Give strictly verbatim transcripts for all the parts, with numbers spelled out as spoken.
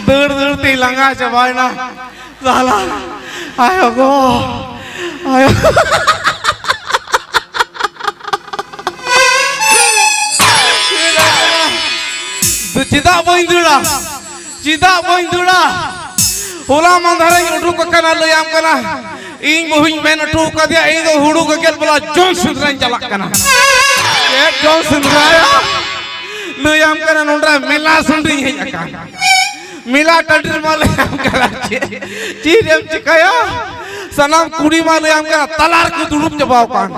ᱫᱟᱹᱲ ᱫᱟᱹᱲ ᱛᱮ ᱞᱟᱸᱜᱟ ᱪᱟᱵᱟᱭᱮᱱᱟ᱾ ᱥᱟᱞᱟ, ᱟᱭᱳ ᱜᱚ, ᱟᱭᱳ᱾ ᱪᱮᱫᱟᱜ ᱵᱟᱹᱧ ᱫᱟᱹᱲᱟ? ᱪᱮᱫᱟᱜ ᱵᱟᱹᱧ ᱫᱟᱹᱲᱟ? ᱦᱚᱞᱟ ᱢᱟᱸᱫᱷᱮᱨᱤᱧ ᱩᱰᱩᱠ ᱟᱠᱟᱱᱟ, ᱞᱟᱹᱭᱟᱢ ᱠᱟᱱᱟ, ᱤᱧ ᱵᱟᱹᱦᱩᱧ ᱢᱮᱱ ᱦᱚᱴᱚ ᱠᱟᱫᱮᱭᱟ, ᱤᱧ ᱫᱚ ᱦᱩᱲᱩ ᱜᱮᱜᱮᱫ ᱵᱟᱞᱟ ᱡᱚᱱ ᱥᱮᱸᱫᱽᱨᱟᱧ ᱪᱟᱞᱟᱜ ᱠᱟᱱᱟ᱾ ᱪᱮᱫ ᱡᱚᱱ ᱥᱮᱸᱫᱽᱨᱟᱭᱟ? ᱞᱟᱹᱭᱟᱢ ᱠᱟᱱᱟ, ᱱᱚᱰᱮ ᱢᱮᱞᱟ ᱥᱟᱺᱰᱤᱧ ᱦᱮᱡ ᱟᱠᱟᱱ᱾ ᱢᱮᱞᱟ ᱴᱟᱺᱰᱤ ᱨᱮᱢᱟ ᱞᱟᱹᱭᱟᱢ ᱠᱟᱱᱟ, ᱪᱮᱫ, ᱪᱮᱫ ᱮᱢ ᱪᱤᱠᱟᱹᱭᱟ? ᱥᱟᱱᱟᱢ ᱠᱩᱲᱤ ᱢᱟ ᱞᱟᱹᱭᱟᱢ ᱠᱟᱱᱟ, ᱛᱟᱞᱟ ᱨᱮᱠᱚ ᱫᱩᱲᱩᱵ ᱪᱟᱵᱟᱣ ᱟᱠᱟᱱ᱾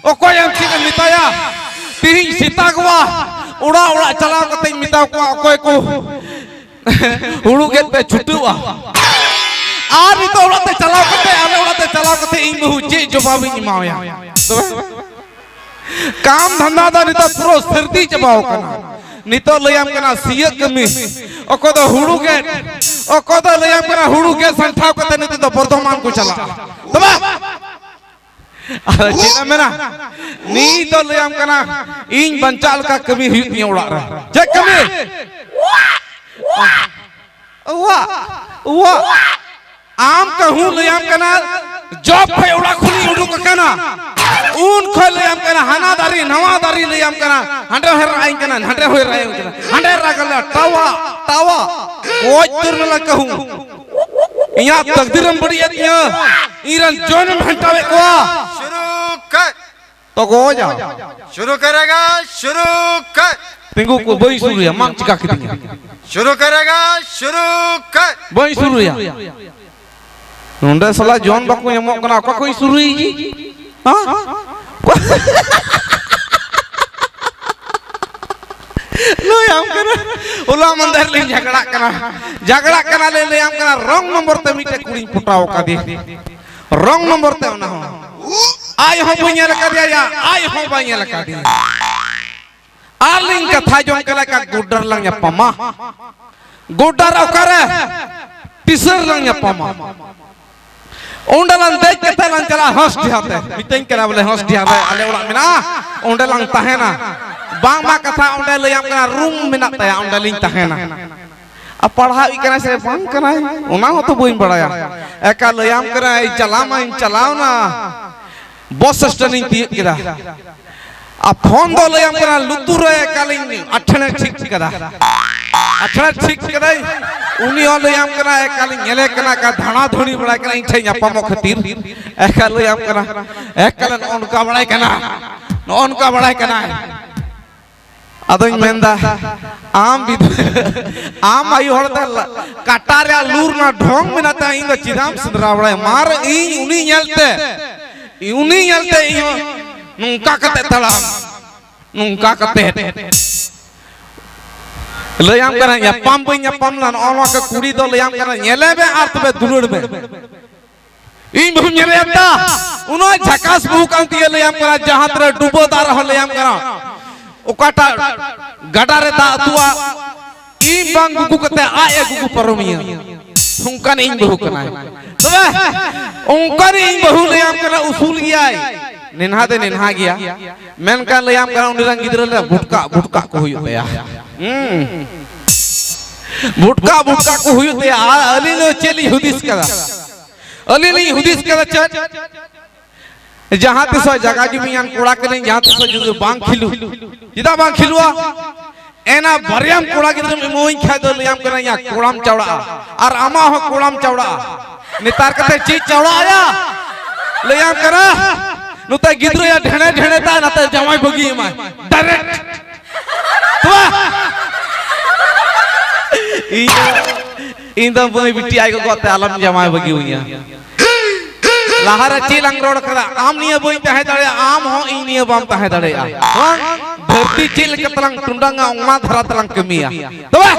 ᱚᱠᱚᱭ ᱮᱢ ᱪᱮᱫ ᱮᱢ ᱢᱮᱛᱟᱭᱟ? ᱛᱤᱦᱤᱧ ᱥᱮᱛᱟᱜᱚᱜᱼᱟ, ᱚᱲᱟᱜ ᱚᱲᱟᱜ ᱪᱟᱞᱟᱣ ᱠᱟᱛᱮᱧ ᱢᱮᱛᱟ ᱠᱚᱣᱟ, ᱚᱠᱚᱭ ᱠᱚ ᱦᱩᱲᱩ ᱜᱮᱫ ᱯᱮ ᱪᱷᱩᱴᱟᱹᱣᱟ᱾ ᱟᱨ ᱱᱤᱛᱚᱜ ᱚᱲᱟᱜ ᱛᱮ ᱪᱟᱞᱟᱣ ᱠᱟᱛᱮ, ᱟᱞᱮ ᱚᱲᱟᱜ ᱛᱮ ᱪᱟᱞᱟᱣ ᱠᱟᱛᱮ ᱤᱧ ᱵᱟᱹᱦᱩ ᱪᱮᱫ ᱡᱚᱵᱟᱵᱤᱧ ᱮᱢᱟᱣᱟᱭᱟ? ᱛᱚᱵᱮ ᱠᱟᱢ ᱫᱷᱟᱱᱫᱟ ᱫᱚ ᱱᱤᱛᱚᱜ ᱯᱩᱨᱟᱹ ᱥᱟᱹᱨᱫᱤ ᱪᱟᱵᱟᱣ ᱠᱟᱱᱟ᱾ ᱱᱤᱛᱚᱜ ᱞᱟᱹᱭᱟᱢ ᱠᱟᱱᱟ ᱥᱤᱭᱟᱹᱜ ᱠᱟᱹᱢᱤ, ᱚᱠᱚᱭ ᱫᱚ ᱦᱩᱲᱩ ᱜᱮᱫ, ᱚᱠᱚᱭ ᱫᱚ ᱞᱟᱹᱭᱟᱢ ᱠᱟᱱᱟ ᱦᱩᱲᱩ ᱜᱮᱫ ᱥᱟᱢᱴᱟᱣ ᱠᱟᱛᱮ ᱱᱤᱛᱚᱜ ᱫᱚ ᱵᱚᱨᱫᱷᱚᱢᱟᱱ ᱠᱚ ᱪᱟᱞᱟᱜᱼᱟ᱾ ᱛᱚᱵᱮ ᱟᱫᱚ ᱪᱮᱫ ᱮᱢ ᱢᱮᱱᱟ? ᱱᱤᱛ ᱫᱚ ᱞᱟᱹᱭᱟᱢ ᱠᱟᱱᱟ, ᱤᱧ ᱵᱟᱧᱪᱟᱜ ᱞᱮᱠᱟ ᱠᱟᱹᱢᱤ ᱦᱩᱭᱩᱜ ᱛᱤᱧᱟᱹ ᱚᱲᱟᱜ ᱨᱮ᱾ ᱪᱮᱫ ᱠᱟᱹᱢᱤ? ᱚᱣᱟ, ᱚᱣᱟ᱾ ᱟᱢ ᱠᱟᱹᱦᱩ ᱞᱟᱹᱭᱟᱢ ᱠᱟᱱᱟ, ᱡᱚᱵ ᱠᱷᱚᱡ ᱚᱲᱟᱜ ᱠᱷᱚᱱᱤᱧ ᱩᱰᱩᱠ ᱟᱠᱟᱱᱟ, ᱩᱱ ᱠᱷᱚᱡ ᱞᱟᱹᱭᱟᱢ ᱠᱟᱱᱟ, ᱦᱟᱱᱟ ᱫᱟᱨᱮ, ᱱᱟᱣᱟ ᱫᱟᱨᱮ ᱞᱟᱹᱭᱟᱢ ᱠᱟᱱᱟ, ᱦᱟᱸᱰᱮ ᱦᱚᱭ ᱨᱟᱜ ᱟᱹᱧ ᱠᱟᱱᱟ, ᱱᱟᱸᱰᱮ ᱦᱚᱭ ᱨᱟᱜ ᱟᱹᱧ ᱠᱟᱱᱟ, ᱦᱟᱸᱰᱮ ᱨᱟᱜ ᱟᱞᱮ, ᱴᱟᱣᱟ, ᱴᱟᱣᱟ, ᱜᱚᱡ ᱩᱛᱟᱹᱨ ᱱᱟᱞᱮ ᱠᱟᱹᱦᱩ᱾ ᱤᱧᱟᱹᱜ ᱛᱟᱠᱫᱤᱨᱮᱢ ᱵᱟᱹᱲᱤᱡ ᱮᱫ ᱛᱤᱧᱟᱹ, ᱤᱧ ᱨᱮᱱ ᱡᱚᱱᱮᱢ ᱦᱟᱱᱴᱟᱣᱮᱫ ᱠᱚᱣᱟ᱾ शुरू कर। ᱛᱚ ᱜᱚᱡᱟ᱾ शुरू करेगा, शुरू कर। ᱛᱤᱸᱜᱩ ᱠᱚ ᱵᱟᱹᱧ ᱥᱩᱨᱩᱭᱟ, ᱢᱟᱢ ᱪᱤᱠᱟ ᱠᱤᱫᱤᱧᱟ? शुरू करेगा, शुरू कर। ᱵᱟᱹᱧ ᱥᱩᱨᱩᱭᱟ᱾ ᱱᱚᱰᱮ ᱥᱟᱞᱟ ᱡᱚᱱ ᱵᱟᱠᱚ ᱧᱟᱢᱚᱜ ᱠᱟᱱᱟ, ᱚᱠᱟ ᱠᱷᱚᱱ ᱥᱩᱨᱩᱭ ᱜᱮ? ᱦᱮᱸ? ᱞᱟᱹᱭᱟᱢ ᱠᱟᱱᱟ, ᱦᱚᱞᱟ ᱢᱟᱸᱫᱷᱮᱨ ᱞᱤᱧ ᱡᱷᱟᱜᱽᱲᱟᱜ ᱠᱟᱱᱟ, ᱡᱷᱟᱜᱽᱲᱟᱜ ᱠᱟᱱᱟ ᱞᱮ, ᱞᱟᱹᱭᱟᱢ ᱠᱟᱱᱟ, ᱨᱚᱝ ᱱᱚᱢᱵᱚᱨ ᱛᱮ ᱢᱤᱫᱴᱮᱡ ᱠᱩᱲᱤᱧ ᱯᱚᱴᱟᱣ ᱠᱟᱫᱮ, ᱨᱚᱝ ᱱᱚᱢᱵᱚᱨ ᱛᱮ ᱚᱱᱟ ᱦᱚᱸ᱾ ᱟᱡ ᱦᱚᱸ ᱵᱟᱹᱧ ᱧᱮᱞ ᱟᱠᱟᱫᱮᱭᱟ, ᱭᱟ, ᱟᱡ ᱦᱚᱸ ᱵᱟᱭ ᱧᱮᱞ ᱟᱠᱟᱫᱮᱭᱟ᱾ ᱟᱨ ᱞᱤᱧ ᱠᱟᱛᱷᱟ ᱡᱚᱝ ᱠᱟᱱᱟ, ᱠᱟ ᱜᱚᱰᱰᱟ ᱨᱮᱞᱟᱝ ᱧᱟᱯᱟᱢᱟ, ᱜᱚᱰᱰᱟ ᱨᱮ ᱚᱠᱟᱨᱮ? ᱴᱤᱥᱟᱹᱨ ᱨᱮᱞᱟᱝ ᱧᱟᱯᱟᱢᱟ᱾ ᱚᱸᱰᱮ ᱞᱟᱝ ᱫᱮᱡ ᱠᱟᱛᱮ ᱞᱟᱝ ᱪᱟᱞᱟᱜᱼᱟ ᱦᱟᱸᱥᱰᱤᱦᱟ ᱛᱮ᱾ ᱢᱤᱛᱟᱹᱧ ᱠᱟᱱᱟ ᱵᱚᱞᱮ, "ᱦᱟᱸᱥᱰᱤᱦᱟ ᱨᱮ ᱟᱞᱮ ᱚᱲᱟᱜ ᱢᱮᱱᱟᱜᱼᱟ, ᱚᱸᱰᱮ ᱞᱟᱝ ᱛᱟᱦᱮᱱᱟ᱾" ᱵᱟᱝᱢᱟ ᱠᱟᱛᱷᱟ, ᱚᱸᱰᱮ ᱞᱟᱹᱭᱟᱢ ᱠᱟᱱᱟ ᱨᱩᱢ ᱢᱮᱱᱟᱜ ᱛᱟᱭᱟ, ᱚᱸᱰᱮ ᱞᱤᱧ ᱛᱟᱦᱮᱱᱟ᱾ ᱟᱨ ᱯᱟᱲᱦᱟᱣᱤᱡ ᱠᱟᱱᱟᱭ ᱥᱮ ᱵᱟᱝ ᱠᱟᱱᱟᱭ, ᱚᱱᱟ ᱦᱚᱸᱛᱚ ᱵᱟᱹᱧ ᱵᱟᱲᱟᱭᱟ᱾ ᱮᱠᱟ ᱞᱟᱹᱭᱟᱢ ᱠᱟᱱᱟᱭ, ᱪᱟᱞᱟᱣ ᱢᱟᱧ ᱪᱟᱞᱟᱣᱱᱟ, ᱵᱚᱥ ᱥᱴᱮᱱᱰ ᱤᱧ ᱛᱤᱭᱳᱜ ᱠᱮᱫᱟ᱾ ᱟᱨ ᱯᱷᱳᱱ ᱫᱚ ᱞᱟᱹᱭᱟᱢ ᱠᱟᱱᱟ ᱞᱩᱛᱩᱨ ᱨᱮ ᱮᱠᱟᱞᱤᱧ ᱟᱴᱷᱮᱬᱮ ᱴᱷᱤᱠ ᱠᱟᱫᱟ, ᱟᱴᱷᱮᱬᱮ ᱴᱷᱤᱠ ᱠᱟᱫᱟᱹᱧ᱾ ᱩᱱᱤ ᱦᱚᱸ ᱞᱟᱹᱭᱟᱢ ᱠᱟᱱᱟ ᱮᱠᱟᱞᱤᱧ ᱧᱮᱞᱮ ᱠᱟᱱᱟ, ᱮᱠᱟᱞ ᱫᱷᱟᱬᱟ ᱫᱷᱩᱲᱤ ᱵᱟᱲᱟᱭ ᱠᱟᱱᱟ, ᱤᱧ ᱴᱷᱮᱱ ᱧᱟᱯᱟᱢᱚᱜ ᱠᱷᱟᱹᱛᱤᱨ᱾ ᱮᱠᱟᱞ ᱞᱟᱹᱭᱟᱢ ᱠᱟᱱᱟ, ᱮᱠᱟᱞᱮ ᱱᱚᱜᱼᱚ ᱱᱚᱝᱠᱟ ᱵᱟᱲᱟᱭ ᱠᱟᱱᱟ, ᱱᱚᱜᱼᱚ ᱱᱚᱝᱠᱟ ᱵᱟᱲᱟᱭ ᱠᱟᱱᱟᱭ᱾ ᱟᱫᱚᱧ ᱢᱮᱱᱫᱟ, ᱟᱢ ᱵᱤᱫ-, ᱟᱢ ᱟᱭᱳ ᱦᱚᱲ ᱫᱚ ᱞᱟ-, ᱠᱟᱴᱟ ᱨᱮᱭᱟᱜ ᱞᱩᱨ ᱨᱮᱱᱟᱜ ᱰᱷᱚᱝ ᱢᱮᱱᱟᱜ ᱛᱟᱭᱟ, ᱤᱧ ᱫᱚ ᱪᱮᱫᱟᱜ ᱮᱢ ᱥᱮᱸᱫᱽᱨᱟ ᱵᱟᱲᱟᱭᱟ? ᱢᱟᱨ ᱤᱧ ᱩᱱᱤ ᱧᱮᱞᱛᱮ, ᱩᱱᱤ ᱧᱮᱞᱛᱮ ᱤᱧ ᱦᱚᱸ ᱱᱚᱝᱠᱟ ᱠᱟᱛᱮ ᱛᱟᱲᱟᱢ, ᱱᱚᱝᱠᱟ ᱠᱟᱛᱮ᱾ ᱞᱟᱹᱭᱟᱢ ᱠᱟᱱᱟ ᱧᱟᱯᱟᱢ ᱵᱟᱹᱧ ᱧᱟᱯᱟᱢ ᱞᱮᱱᱟ, ᱱᱚᱜᱼᱚ ᱱᱚᱣᱟ ᱠᱚ ᱠᱩᱲᱤ ᱫᱚ ᱞᱟᱹᱭᱟᱢ ᱠᱟᱱᱟ ᱧᱮᱞᱮ ᱢᱮ ᱟᱨ ᱛᱚᱵᱮ ᱫᱩᱞᱟᱹᱲ ᱢᱮ᱾ ᱤᱧ ᱵᱟᱹᱦᱩᱧ ᱧᱮᱞᱮᱭᱟ ᱛᱟ, ᱩᱱᱟᱹᱜ ᱡᱷᱟᱠᱟᱥ ᱵᱟᱹᱦᱩ ᱠᱟᱱ ᱛᱤᱧᱟ ᱞᱟᱹᱭᱟᱢ ᱠᱟᱱᱟ, ᱡᱟᱦᱟᱸ ᱛᱤᱱᱟᱹᱜ ᱰᱩᱵᱟᱹ ᱫᱟᱜ ᱨᱮᱦᱚᱸ ᱞᱟᱹᱭᱟᱢ ᱠᱟᱱᱟ, ᱚᱠᱟᱴᱟᱜ ᱜᱟᱰᱟ ᱨᱮ ᱫᱟᱜ ᱟᱹᱛᱩᱜᱼᱟ, ᱤᱧ ᱵᱟᱝ ᱜᱩᱜᱩ ᱠᱟᱛᱮ ᱟᱡ ᱮ ᱜᱩᱜᱩ ᱯᱟᱨᱚᱢᱤᱧᱟ᱾ ᱚᱱᱠᱟᱱ ᱤᱧ ᱵᱟᱹᱦᱩ ᱠᱟᱱᱟᱭ᱾ ᱛᱚᱵᱮ ᱚᱱᱠᱟᱱ ᱤᱧ ᱵᱟᱹᱦᱩ ᱞᱟᱹᱭᱟᱢ ᱠᱟᱱᱟ, ᱩᱥᱩᱞ ᱜᱮᱭᱟᱭ, ᱱᱮᱱᱦᱟ ᱫᱚ ᱱᱮᱱᱦᱟ ᱜᱮᱭᱟ, ᱢᱮᱱᱠᱷᱟᱱ ᱞᱟᱹᱭᱟᱢ ᱠᱟᱱᱟ ᱩᱱᱤ ᱨᱮᱱ ᱜᱤᱫᱽᱨᱟᱹ ᱞᱮ ᱵᱷᱩᱴᱠᱟᱜ ᱵᱷᱩᱴᱠᱟᱜ ᱠᱚ ᱦᱩᱭᱩᱜ ᱛᱟᱭᱟ᱾ ᱦᱩᱸ, ᱵᱷᱩᱴᱠᱟᱜ ᱵᱷᱩᱴᱠᱟᱜ ᱠᱚ ᱦᱩᱭᱩᱜ ᱛᱟᱭᱟ᱾ ᱟᱨ ᱟᱹᱞᱤᱧ ᱫᱚ ᱪᱮᱫ ᱞᱤᱧ ᱦᱩᱫᱤᱥ ᱠᱟᱫᱟ? ᱟᱹᱞᱤᱧ ᱞᱤᱧ ᱦᱩᱫᱤᱥ ᱠᱟᱫᱟ ᱪᱮᱫ? ᱡᱟᱦᱟᱸ ᱛᱤᱥᱚᱜ ᱡᱟᱭᱜᱟ ᱡᱩᱢᱤᱭᱟᱱ ᱠᱚᱲᱟ ᱠᱟᱹᱱᱟᱹᱧ, ᱡᱟᱦᱟᱸ ᱛᱤᱥᱚᱜ ᱡᱩᱫᱤ ᱵᱟᱝ ᱠᱷᱤᱞᱩ, ᱪᱮᱫᱟᱜ ᱵᱟᱝ ᱠᱷᱤᱞᱩᱜᱼᱟ? ᱮᱱᱟ ᱵᱟᱨᱭᱟᱢ ᱠᱚᱲᱟ ᱜᱤᱫᱽᱨᱟᱹᱢ ᱮᱢᱟᱹᱧ ᱠᱷᱟᱡ ᱫᱚ ᱞᱟᱹᱭᱟᱢ ᱠᱟᱹᱱᱟᱹᱧ ᱭᱟ, ᱠᱚᱲᱟᱢ ᱪᱟᱣᱲᱟᱜᱼᱟ᱾ ᱟᱨ ᱟᱢᱟᱜ ᱦᱚᱸ ᱠᱚᱲᱟᱢ ᱪᱟᱣᱲᱟᱜᱼᱟ᱾ ᱱᱮᱛᱟᱨ ᱠᱟᱛᱮ ᱪᱮᱫ ᱪᱟᱣᱲᱟᱜ ᱟᱭᱟ? ᱞᱟᱹᱭᱟᱢ ᱠᱟᱱᱟ, ᱱᱚᱛᱮ ᱜᱤᱫᱽᱨᱟᱹ ᱭᱟ ᱰᱷᱮᱬᱮ ᱰᱷᱮᱬᱮ ᱛᱟᱭ, ᱱᱚᱛᱮ ᱡᱟᱶᱟᱭ ᱵᱟᱹᱜᱤ ᱮᱢᱟᱭ᱾ ᱰᱟᱭᱨᱮᱠᱴ᱾ ᱛᱚᱵᱮ ᱤᱧ ᱫᱚ, ᱤᱧ ᱫᱚ ᱢᱟᱹᱭ ᱵᱤᱴᱤ ᱟᱡ ᱜᱚᱜᱚ ᱛᱮ ᱟᱞᱚᱢ ᱡᱟᱶᱟᱭ ᱵᱟᱹᱜᱤ ᱩᱧᱟ᱾ ᱞᱟᱦᱟᱨᱮ ᱪᱮᱫ ᱞᱟᱝ ᱨᱚᱲ ᱠᱟᱫᱟ, ᱟᱢ ᱱᱤᱭᱟᱹ ᱵᱟᱹᱧ ᱛᱟᱦᱮᱸ ᱫᱟᱲᱮᱭᱟᱜᱼᱟ, ᱟᱢ ᱦᱚᱸ ᱤᱧ ᱱᱤᱭᱟᱹ ᱵᱟᱢ ᱛᱟᱦᱮᱸ ᱫᱟᱲᱮᱭᱟᱜᱼᱟ᱾ ᱵᱟᱝ, ᱫᱷᱟᱹᱨᱛᱤ ᱪᱮᱫ ᱞᱮᱠᱟ ᱛᱮᱞᱟᱝ ᱴᱩᱸᱰᱟᱝᱟ, ᱚᱱᱟ ᱫᱷᱟᱨᱟ ᱛᱮᱞᱟᱝ ᱠᱟᱹᱢᱤᱭᱟ᱾ ᱛᱚᱵᱮ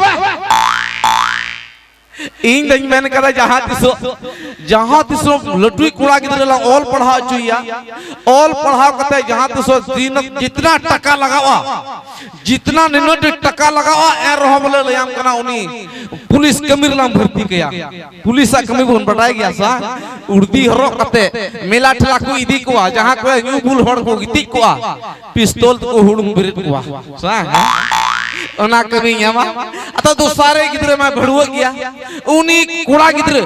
ᱤᱧ ᱫᱚᱧ ᱢᱮᱱ ᱠᱟᱫᱟ, ᱡᱟᱦᱟᱸ ᱛᱤᱥᱚᱜ, ᱡᱟᱦᱟᱸ ᱛᱤᱥᱚᱜ ᱞᱟᱹᱴᱩᱭ ᱠᱚᱲᱟ ᱜᱤᱫᱽᱨᱟᱹ ᱞᱟᱝ ᱚᱞ ᱯᱟᱲᱦᱟᱣ ᱦᱚᱪᱚᱭᱮᱭᱟ, ᱚᱞ ᱯᱟᱲᱦᱟᱣ ᱠᱟᱛᱮ ᱡᱟᱦᱟᱸ ᱛᱤᱥᱚᱜ ᱛᱤᱱᱟᱹᱜ, ᱡᱤᱛᱱᱟ ᱴᱟᱠᱟ ᱞᱟᱜᱟᱣᱜᱼᱟ, ᱡᱤᱛᱱᱟ ᱱᱤᱱᱟᱹᱜ ᱴᱟᱠᱟ ᱞᱟᱜᱟᱣᱜᱼᱟ, ᱮᱱ ᱨᱮᱦᱚᱸ ᱵᱚᱞᱮ ᱞᱟᱹᱭ ᱧᱟᱢ ᱠᱟᱱᱟ, ᱩᱱᱤ ᱯᱩᱞᱤᱥ ᱠᱟᱹᱢᱤ ᱨᱮᱞᱟᱝ ᱵᱷᱚᱨᱛᱤ ᱠᱟᱭᱟ᱾ ᱯᱩᱞᱤᱥᱟᱜ ᱠᱟᱹᱢᱤ ᱵᱚᱱ ᱵᱟᱰᱟᱭ ᱜᱮᱭᱟ ᱥᱟ, ᱩᱲᱫᱤ ᱦᱚᱨᱚᱜ ᱠᱟᱛᱮ ᱢᱮᱞᱟ ᱴᱷᱮᱞᱟ ᱠᱚ ᱤᱫᱤ ᱠᱚᱣᱟ, ᱡᱟᱦᱟᱸ ᱠᱚᱨᱮ ᱧᱩ ᱵᱩᱞ ᱦᱚᱲ ᱠᱚ ᱜᱤᱛᱤᱡ ᱠᱚᱜᱼᱟ, ᱯᱤᱥᱛᱚᱞ ᱛᱮᱠᱚ ᱦᱩᱲᱩᱝ ᱵᱮᱨᱮᱫ ᱠᱚᱣᱟ ᱥᱟ, ᱚᱱᱟ ᱠᱟᱹᱢᱤ ᱧᱟᱢᱟ᱾ ᱟᱫᱚ ᱫᱚᱥᱟᱨ ᱨᱮ ᱜᱤᱫᱽᱨᱟᱹ ᱢᱟ ᱵᱷᱟᱹᱲᱩᱣᱟᱹᱜ ᱜᱮᱭᱟ, ᱩᱱᱤ ᱠᱚᱲᱟ ᱜᱤᱫᱽᱨᱟᱹ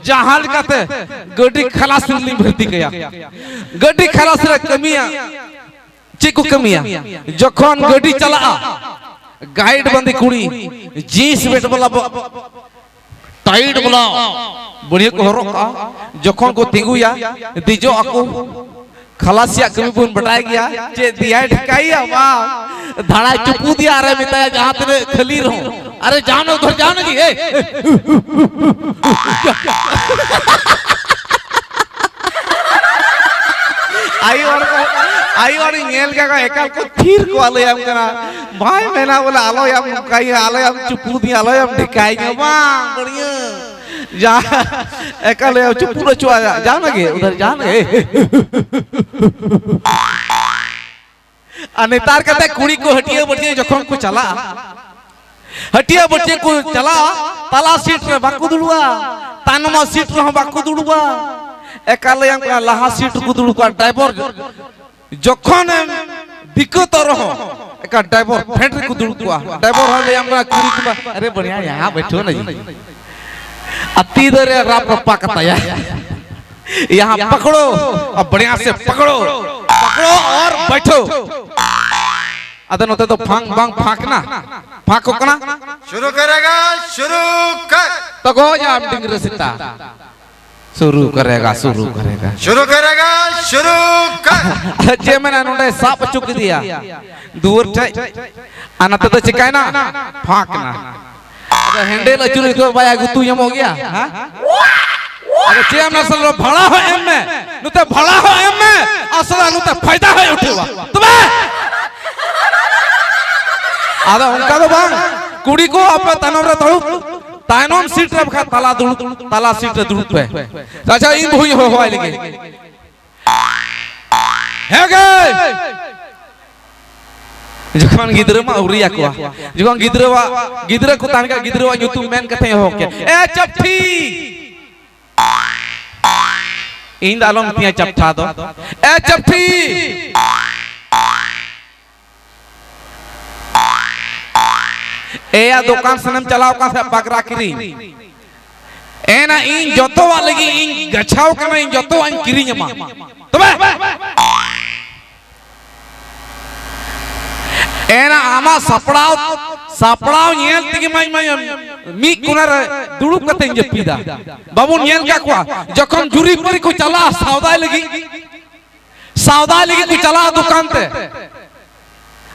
ᱡᱟᱦᱟᱸ ᱞᱮᱠᱟᱛᱮ ᱜᱟᱹᱰᱤ ᱠᱷᱟᱞᱟᱥ ᱨᱮᱞᱤᱧ ᱵᱷᱚᱨᱛᱤ ᱠᱟᱭᱟ᱾ ᱜᱟᱹᱰᱤ ᱠᱷᱟᱞᱟᱥ ᱨᱮ ᱠᱟᱹᱢᱤᱭᱟ᱾ ᱪᱮᱫ ᱠᱚ ᱠᱟᱹᱢᱤᱭᱟ? ᱡᱚᱠᱷᱚᱱ ᱜᱟᱹᱰᱤ ᱪᱟᱞᱟᱜᱼᱟ, ᱜᱟᱭᱤᱰ ᱵᱟᱸᱫᱮ ᱠᱩᱲᱤ ᱡᱤᱱᱥ ᱯᱮᱱᱴ ᱵᱟᱞᱟ ᱵᱚ-, ᱴᱟᱭᱤᱴ ᱵᱟᱞᱟ ᱵᱟᱹᱲᱤᱭᱟᱹ ᱠᱚ ᱦᱚᱨᱚᱜ ᱠᱟᱜᱼᱟ᱾ ᱡᱚᱠᱷᱚᱱ ᱠᱚ ᱛᱤᱸᱜᱩᱭᱟ, ᱫᱮᱡᱚᱜ ᱟᱠᱚ᱾ ᱠᱷᱟᱞᱟᱥᱤᱭᱟᱜ ᱠᱟᱹᱢᱤ ᱵᱚᱱ ᱵᱟᱰᱟᱭ ᱜᱮᱭᱟ, ᱪᱮᱫ ᱫᱮᱭᱟᱭ ᱰᱷᱮᱠᱟᱭᱮᱭᱟ ᱵᱟᱝ, ᱫᱷᱟᱲᱟᱭ ᱪᱩᱯᱩᱫᱮᱭᱟ ᱟᱨᱮ ᱢᱮᱛᱟᱭᱟ ᱡᱟᱦᱟᱸ ᱛᱤᱱᱟᱹᱜ ᱠᱷᱟᱹᱞᱤ ᱨᱮᱦᱚᱸ, "ᱟᱨᱮ ᱡᱟᱣ ᱱᱟ ᱩᱫᱷᱟᱨ ᱡᱟᱣ ᱱᱟ ᱡᱤ, ᱮ!" ᱟᱭᱳ ᱦᱚᱲ ᱠᱚ, ᱟᱭᱳ ᱦᱚᱲᱤᱧ ᱧᱮᱞ ᱠᱟᱜ ᱠᱚᱣᱟ, ᱮᱠᱟᱞ ᱠᱚ ᱛᱷᱤᱨ ᱠᱚ ᱟᱞᱚᱭᱟᱢ ᱠᱟᱱᱟ᱾ ᱵᱟᱭ ᱢᱮᱱᱟ ᱵᱚᱞᱮ, "ᱟᱞᱚᱭᱟᱢ ᱱᱚᱝᱠᱟᱭᱟ, ᱟᱞᱚᱭᱟᱢ ᱪᱩᱯᱩᱫᱤᱧᱟ, ᱟᱞᱚᱭᱟᱢ ᱰᱷᱮᱠᱟᱭᱤᱧᱟ", ᱵᱟᱝ, ᱵᱟᱹᱲᱤᱭᱟᱹ᱾ ᱡᱟ, ᱮᱠᱟᱞ ᱮ ᱪᱩᱯᱩᱫ ᱦᱚᱪᱚᱣᱟᱭᱟ, ᱡᱟᱦᱟᱱᱟᱜ ᱜᱮ, ᱩᱫᱷᱟᱨ ᱡᱟᱦᱟᱱᱟᱜ ᱜᱮ᱾ ᱟᱨ ᱱᱮᱛᱟᱨ ᱠᱟᱛᱮ ᱠᱩᱲᱤ ᱠᱚ ᱦᱟᱹᱴᱤᱭᱟᱹ ᱵᱟᱹᱴᱤᱭᱟᱹ ᱡᱚᱠᱷᱚᱱ ᱠᱚ ᱪᱟᱞᱟᱜᱼᱟ, ᱦᱟᱹᱴᱤᱭᱟᱹ ᱵᱟᱹᱴᱤᱭᱟᱹ ᱠᱚ ᱪᱟᱞᱟᱜᱼᱟ, ᱛᱟᱞᱟ ᱥᱤᱴ ᱨᱮ ᱵᱟᱠᱚ ᱫᱩᱲᱩᱵᱼᱟ, ᱛᱟᱭᱱᱚᱢ ᱥᱤᱴ ᱨᱮᱦᱚᱸ ᱵᱟᱠᱚ ᱫᱩᱲᱩᱵᱼᱟ᱾ ᱮᱠᱟᱞ ᱞᱟᱹᱭᱟᱢ ᱠᱟᱱᱟ, ᱞᱟᱦᱟ ᱥᱤᱴ ᱨᱮᱠᱚ ᱫᱩᱲᱩᱵ ᱠᱚᱜᱼᱟ᱾ ᱰᱨᱟᱭᱵᱷᱟᱨ ᱡᱚᱠᱷᱚᱱᱮᱢ ᱫᱤᱠᱟᱹᱛᱚᱜ ᱨᱮᱦᱚᱸ, ᱮᱠᱟᱞ ᱰᱨᱟᱭᱵᱷᱟᱨ ᱯᱷᱮᱰ ᱨᱮᱠᱚ ᱫᱩᱲᱩᱵ ᱠᱚᱜᱼᱟ᱾ ᱰᱨᱟᱭᱵᱷᱟᱨ ᱦᱚᱸ ᱞᱟᱹᱭᱟᱢ ᱠᱟᱱᱟ, ᱠᱩᱲᱤ ᱠᱚ ᱵᱟ-, "ᱟᱨᱮ ᱵᱟᱲᱤᱭᱟ, ᱭᱟᱦᱟᱸ ᱵᱟᱭᱴᱷᱳ ᱱᱟ ᱡᱤ, ᱟᱛᱤ ᱫᱟᱨᱮ ᱨᱟᱯ ᱨᱟᱯᱟ ᱠᱟᱛᱟᱭᱟ, ᱭᱟᱦᱟᱸ ᱯᱟᱠᱲᱳ, ᱟᱨ ᱵᱟᱲᱤᱭᱟ ᱥᱮ ᱯᱟᱠᱲᱳ, ᱯᱟᱠᱲᱳ ᱟᱨ ᱵᱟᱭᱴᱷᱳ᱾" ᱟᱫᱚ ᱱᱚᱛᱮ ᱫᱚ ᱯᱷᱟᱸᱠ ᱵᱟᱝ ᱯᱷᱟᱸᱠ ᱱᱟ, ᱯᱷᱟᱸᱠᱚᱜ ᱠᱟᱱᱟ᱾ शुरू करेगा, शुरू कर। ᱛᱚ ᱜᱚᱡ ᱟᱢ ᱰᱤᱝᱨᱟᱹ ᱥᱮᱛᱟ᱾ शुरू करेगा, शुरू करेगा। शुरू करेगा, शुरू कर। ᱪᱮᱫ ᱢᱮᱱᱟ, ᱱᱚᱰᱮ ᱥᱟᱵ ᱦᱚᱪᱚ ᱠᱮᱫᱮᱭᱟ ᱫᱩᱣᱟᱹᱨ ᱴᱷᱮᱡ, ᱟᱨ ᱱᱚᱛᱮ ᱫᱚ ᱪᱤᱠᱟᱭᱱᱟ? ᱯᱷᱟᱸᱠ ᱱᱟ᱾ ᱟᱫᱚ ᱦᱮᱱᱰᱮᱞ ᱟᱹᱪᱩᱨ ᱦᱚᱪᱚ ᱵᱟᱭᱟ, ᱜᱩᱛᱩ ᱧᱟᱢᱚᱜ ᱜᱮᱭᱟ, ᱦᱮᱸ? ᱟᱫᱚ ᱪᱮᱫ ᱮᱢ ᱱᱟᱥᱮ ᱵᱷᱟᱲᱟ ᱦᱚᱸ ᱮᱢ ᱢᱮ, ᱱᱚᱛᱮ ᱵᱷᱟᱲᱟ ᱦᱚᱸ ᱮᱢ ᱢᱮ, ᱟᱥᱚᱞ ᱱᱚᱛᱮ ᱯᱷᱟᱭᱫᱟ ᱦᱚᱸᱭ ᱩᱴᱷᱟᱹᱣᱟ᱾ ᱛᱚᱵᱮ ᱟᱫᱚ ᱚᱱᱠᱟ ᱫᱚ ᱵᱟᱝ, ᱠᱩᱲᱤ ᱠᱚ ᱟᱯᱮ ᱛᱟᱭᱱᱚᱢ ᱨᱮ ᱫᱩᱲᱩᱵ, ᱛᱟᱭᱱᱚᱢ ᱥᱤᱴ ᱨᱮ ᱵᱟᱠᱷᱟᱡ ᱛᱟᱞᱟ ᱫᱩᱲᱩᱵ, ᱛᱟᱞᱟ ᱥᱤᱴ ᱨᱮ ᱫᱩᱲᱩᱵ ᱯᱮ᱾ ᱟᱪᱪᱷᱟ, ᱤᱧ ᱵᱟᱹᱦᱩᱧ ᱦᱚᱦᱚᱣᱟᱭ ᱞᱮᱜᱮ᱾ ᱦᱮᱸ ᱜᱮ᱾ ᱡᱚᱠᱷᱚᱱ ᱡᱚᱠᱷᱚᱱ ᱜᱤᱫᱽᱨᱟᱹ ᱢᱟ ᱟᱹᱣᱨᱤᱭᱟᱠᱚᱣᱟ, ᱡᱚᱠᱷᱚᱱ ᱜᱤᱫᱽᱨᱟᱹᱣᱟᱜ, ᱜᱤᱫᱽᱨᱟᱹ ᱠᱚ ᱛᱟᱦᱮᱱ ᱠᱷᱟᱱ ᱜᱤᱫᱽᱨᱟᱹᱣᱟᱜ ᱧᱩᱛᱩᱢ ᱢᱮᱱ ᱠᱟᱛᱮ ᱦᱚᱦᱚ ᱠᱮᱭᱟ, "ᱮ ᱪᱟᱯᱴᱷᱤ!" ᱤᱧ ᱫᱚ ᱟᱞᱚᱢ ᱢᱮᱛᱟᱹᱧᱟ ᱪᱟᱯᱴᱷᱟ ᱫᱚ, "ᱮ ᱪᱟᱯᱴᱷᱤ!" ᱮᱭᱟ ᱫᱚᱠᱟᱱ ᱥᱮᱱᱮᱢ ᱪᱟᱞᱟᱣ ᱠᱟᱱ ᱥᱮ ᱯᱟᱜᱽᱨᱟ ᱠᱤᱨᱤᱧ? ᱮᱱᱟ ᱤᱧ ᱡᱚᱛᱚᱣᱟᱜ ᱞᱟᱹᱜᱤᱫ ᱤᱧ ᱜᱟᱪᱷᱟᱣ ᱠᱟᱱᱟ, ᱤᱧ ᱡᱚᱛᱚᱣᱟᱜ ᱤᱧ ᱠᱤᱨᱤᱧ ᱟᱢᱟ᱾ ᱛᱚᱵᱮ ᱮᱱᱟ ᱟᱢᱟᱜ ᱥᱟᱯᱲᱟᱣ, ᱥᱟᱯᱲᱟᱣ ᱧᱮᱞ ᱛᱮᱜᱮ ᱢᱟ ᱤᱧ ᱢᱟ ᱢᱤᱫ ᱠᱚᱱᱟ ᱨᱮ ᱫᱩᱲᱩᱵ ᱠᱟᱛᱮᱧ ᱡᱟᱹᱯᱤᱫᱟ᱾ ᱵᱟᱵᱚᱱ ᱧᱮᱞ ᱠᱟᱜ ᱠᱚᱣᱟ ᱡᱚᱠᱷᱚᱱ ᱡᱩᱨᱤ ᱯᱟᱹᱨᱤ ᱠᱚ ᱪᱟᱞᱟᱜᱼᱟ ᱥᱟᱣᱫᱟᱭ ᱞᱟᱹᱜᱤᱫ, ᱥᱟᱣᱫᱟᱭ ᱞᱟᱹᱜᱤᱫ ᱠᱚ ᱪᱟᱞᱟᱜᱼᱟ ᱫᱚᱠᱟᱱ ᱛᱮ᱾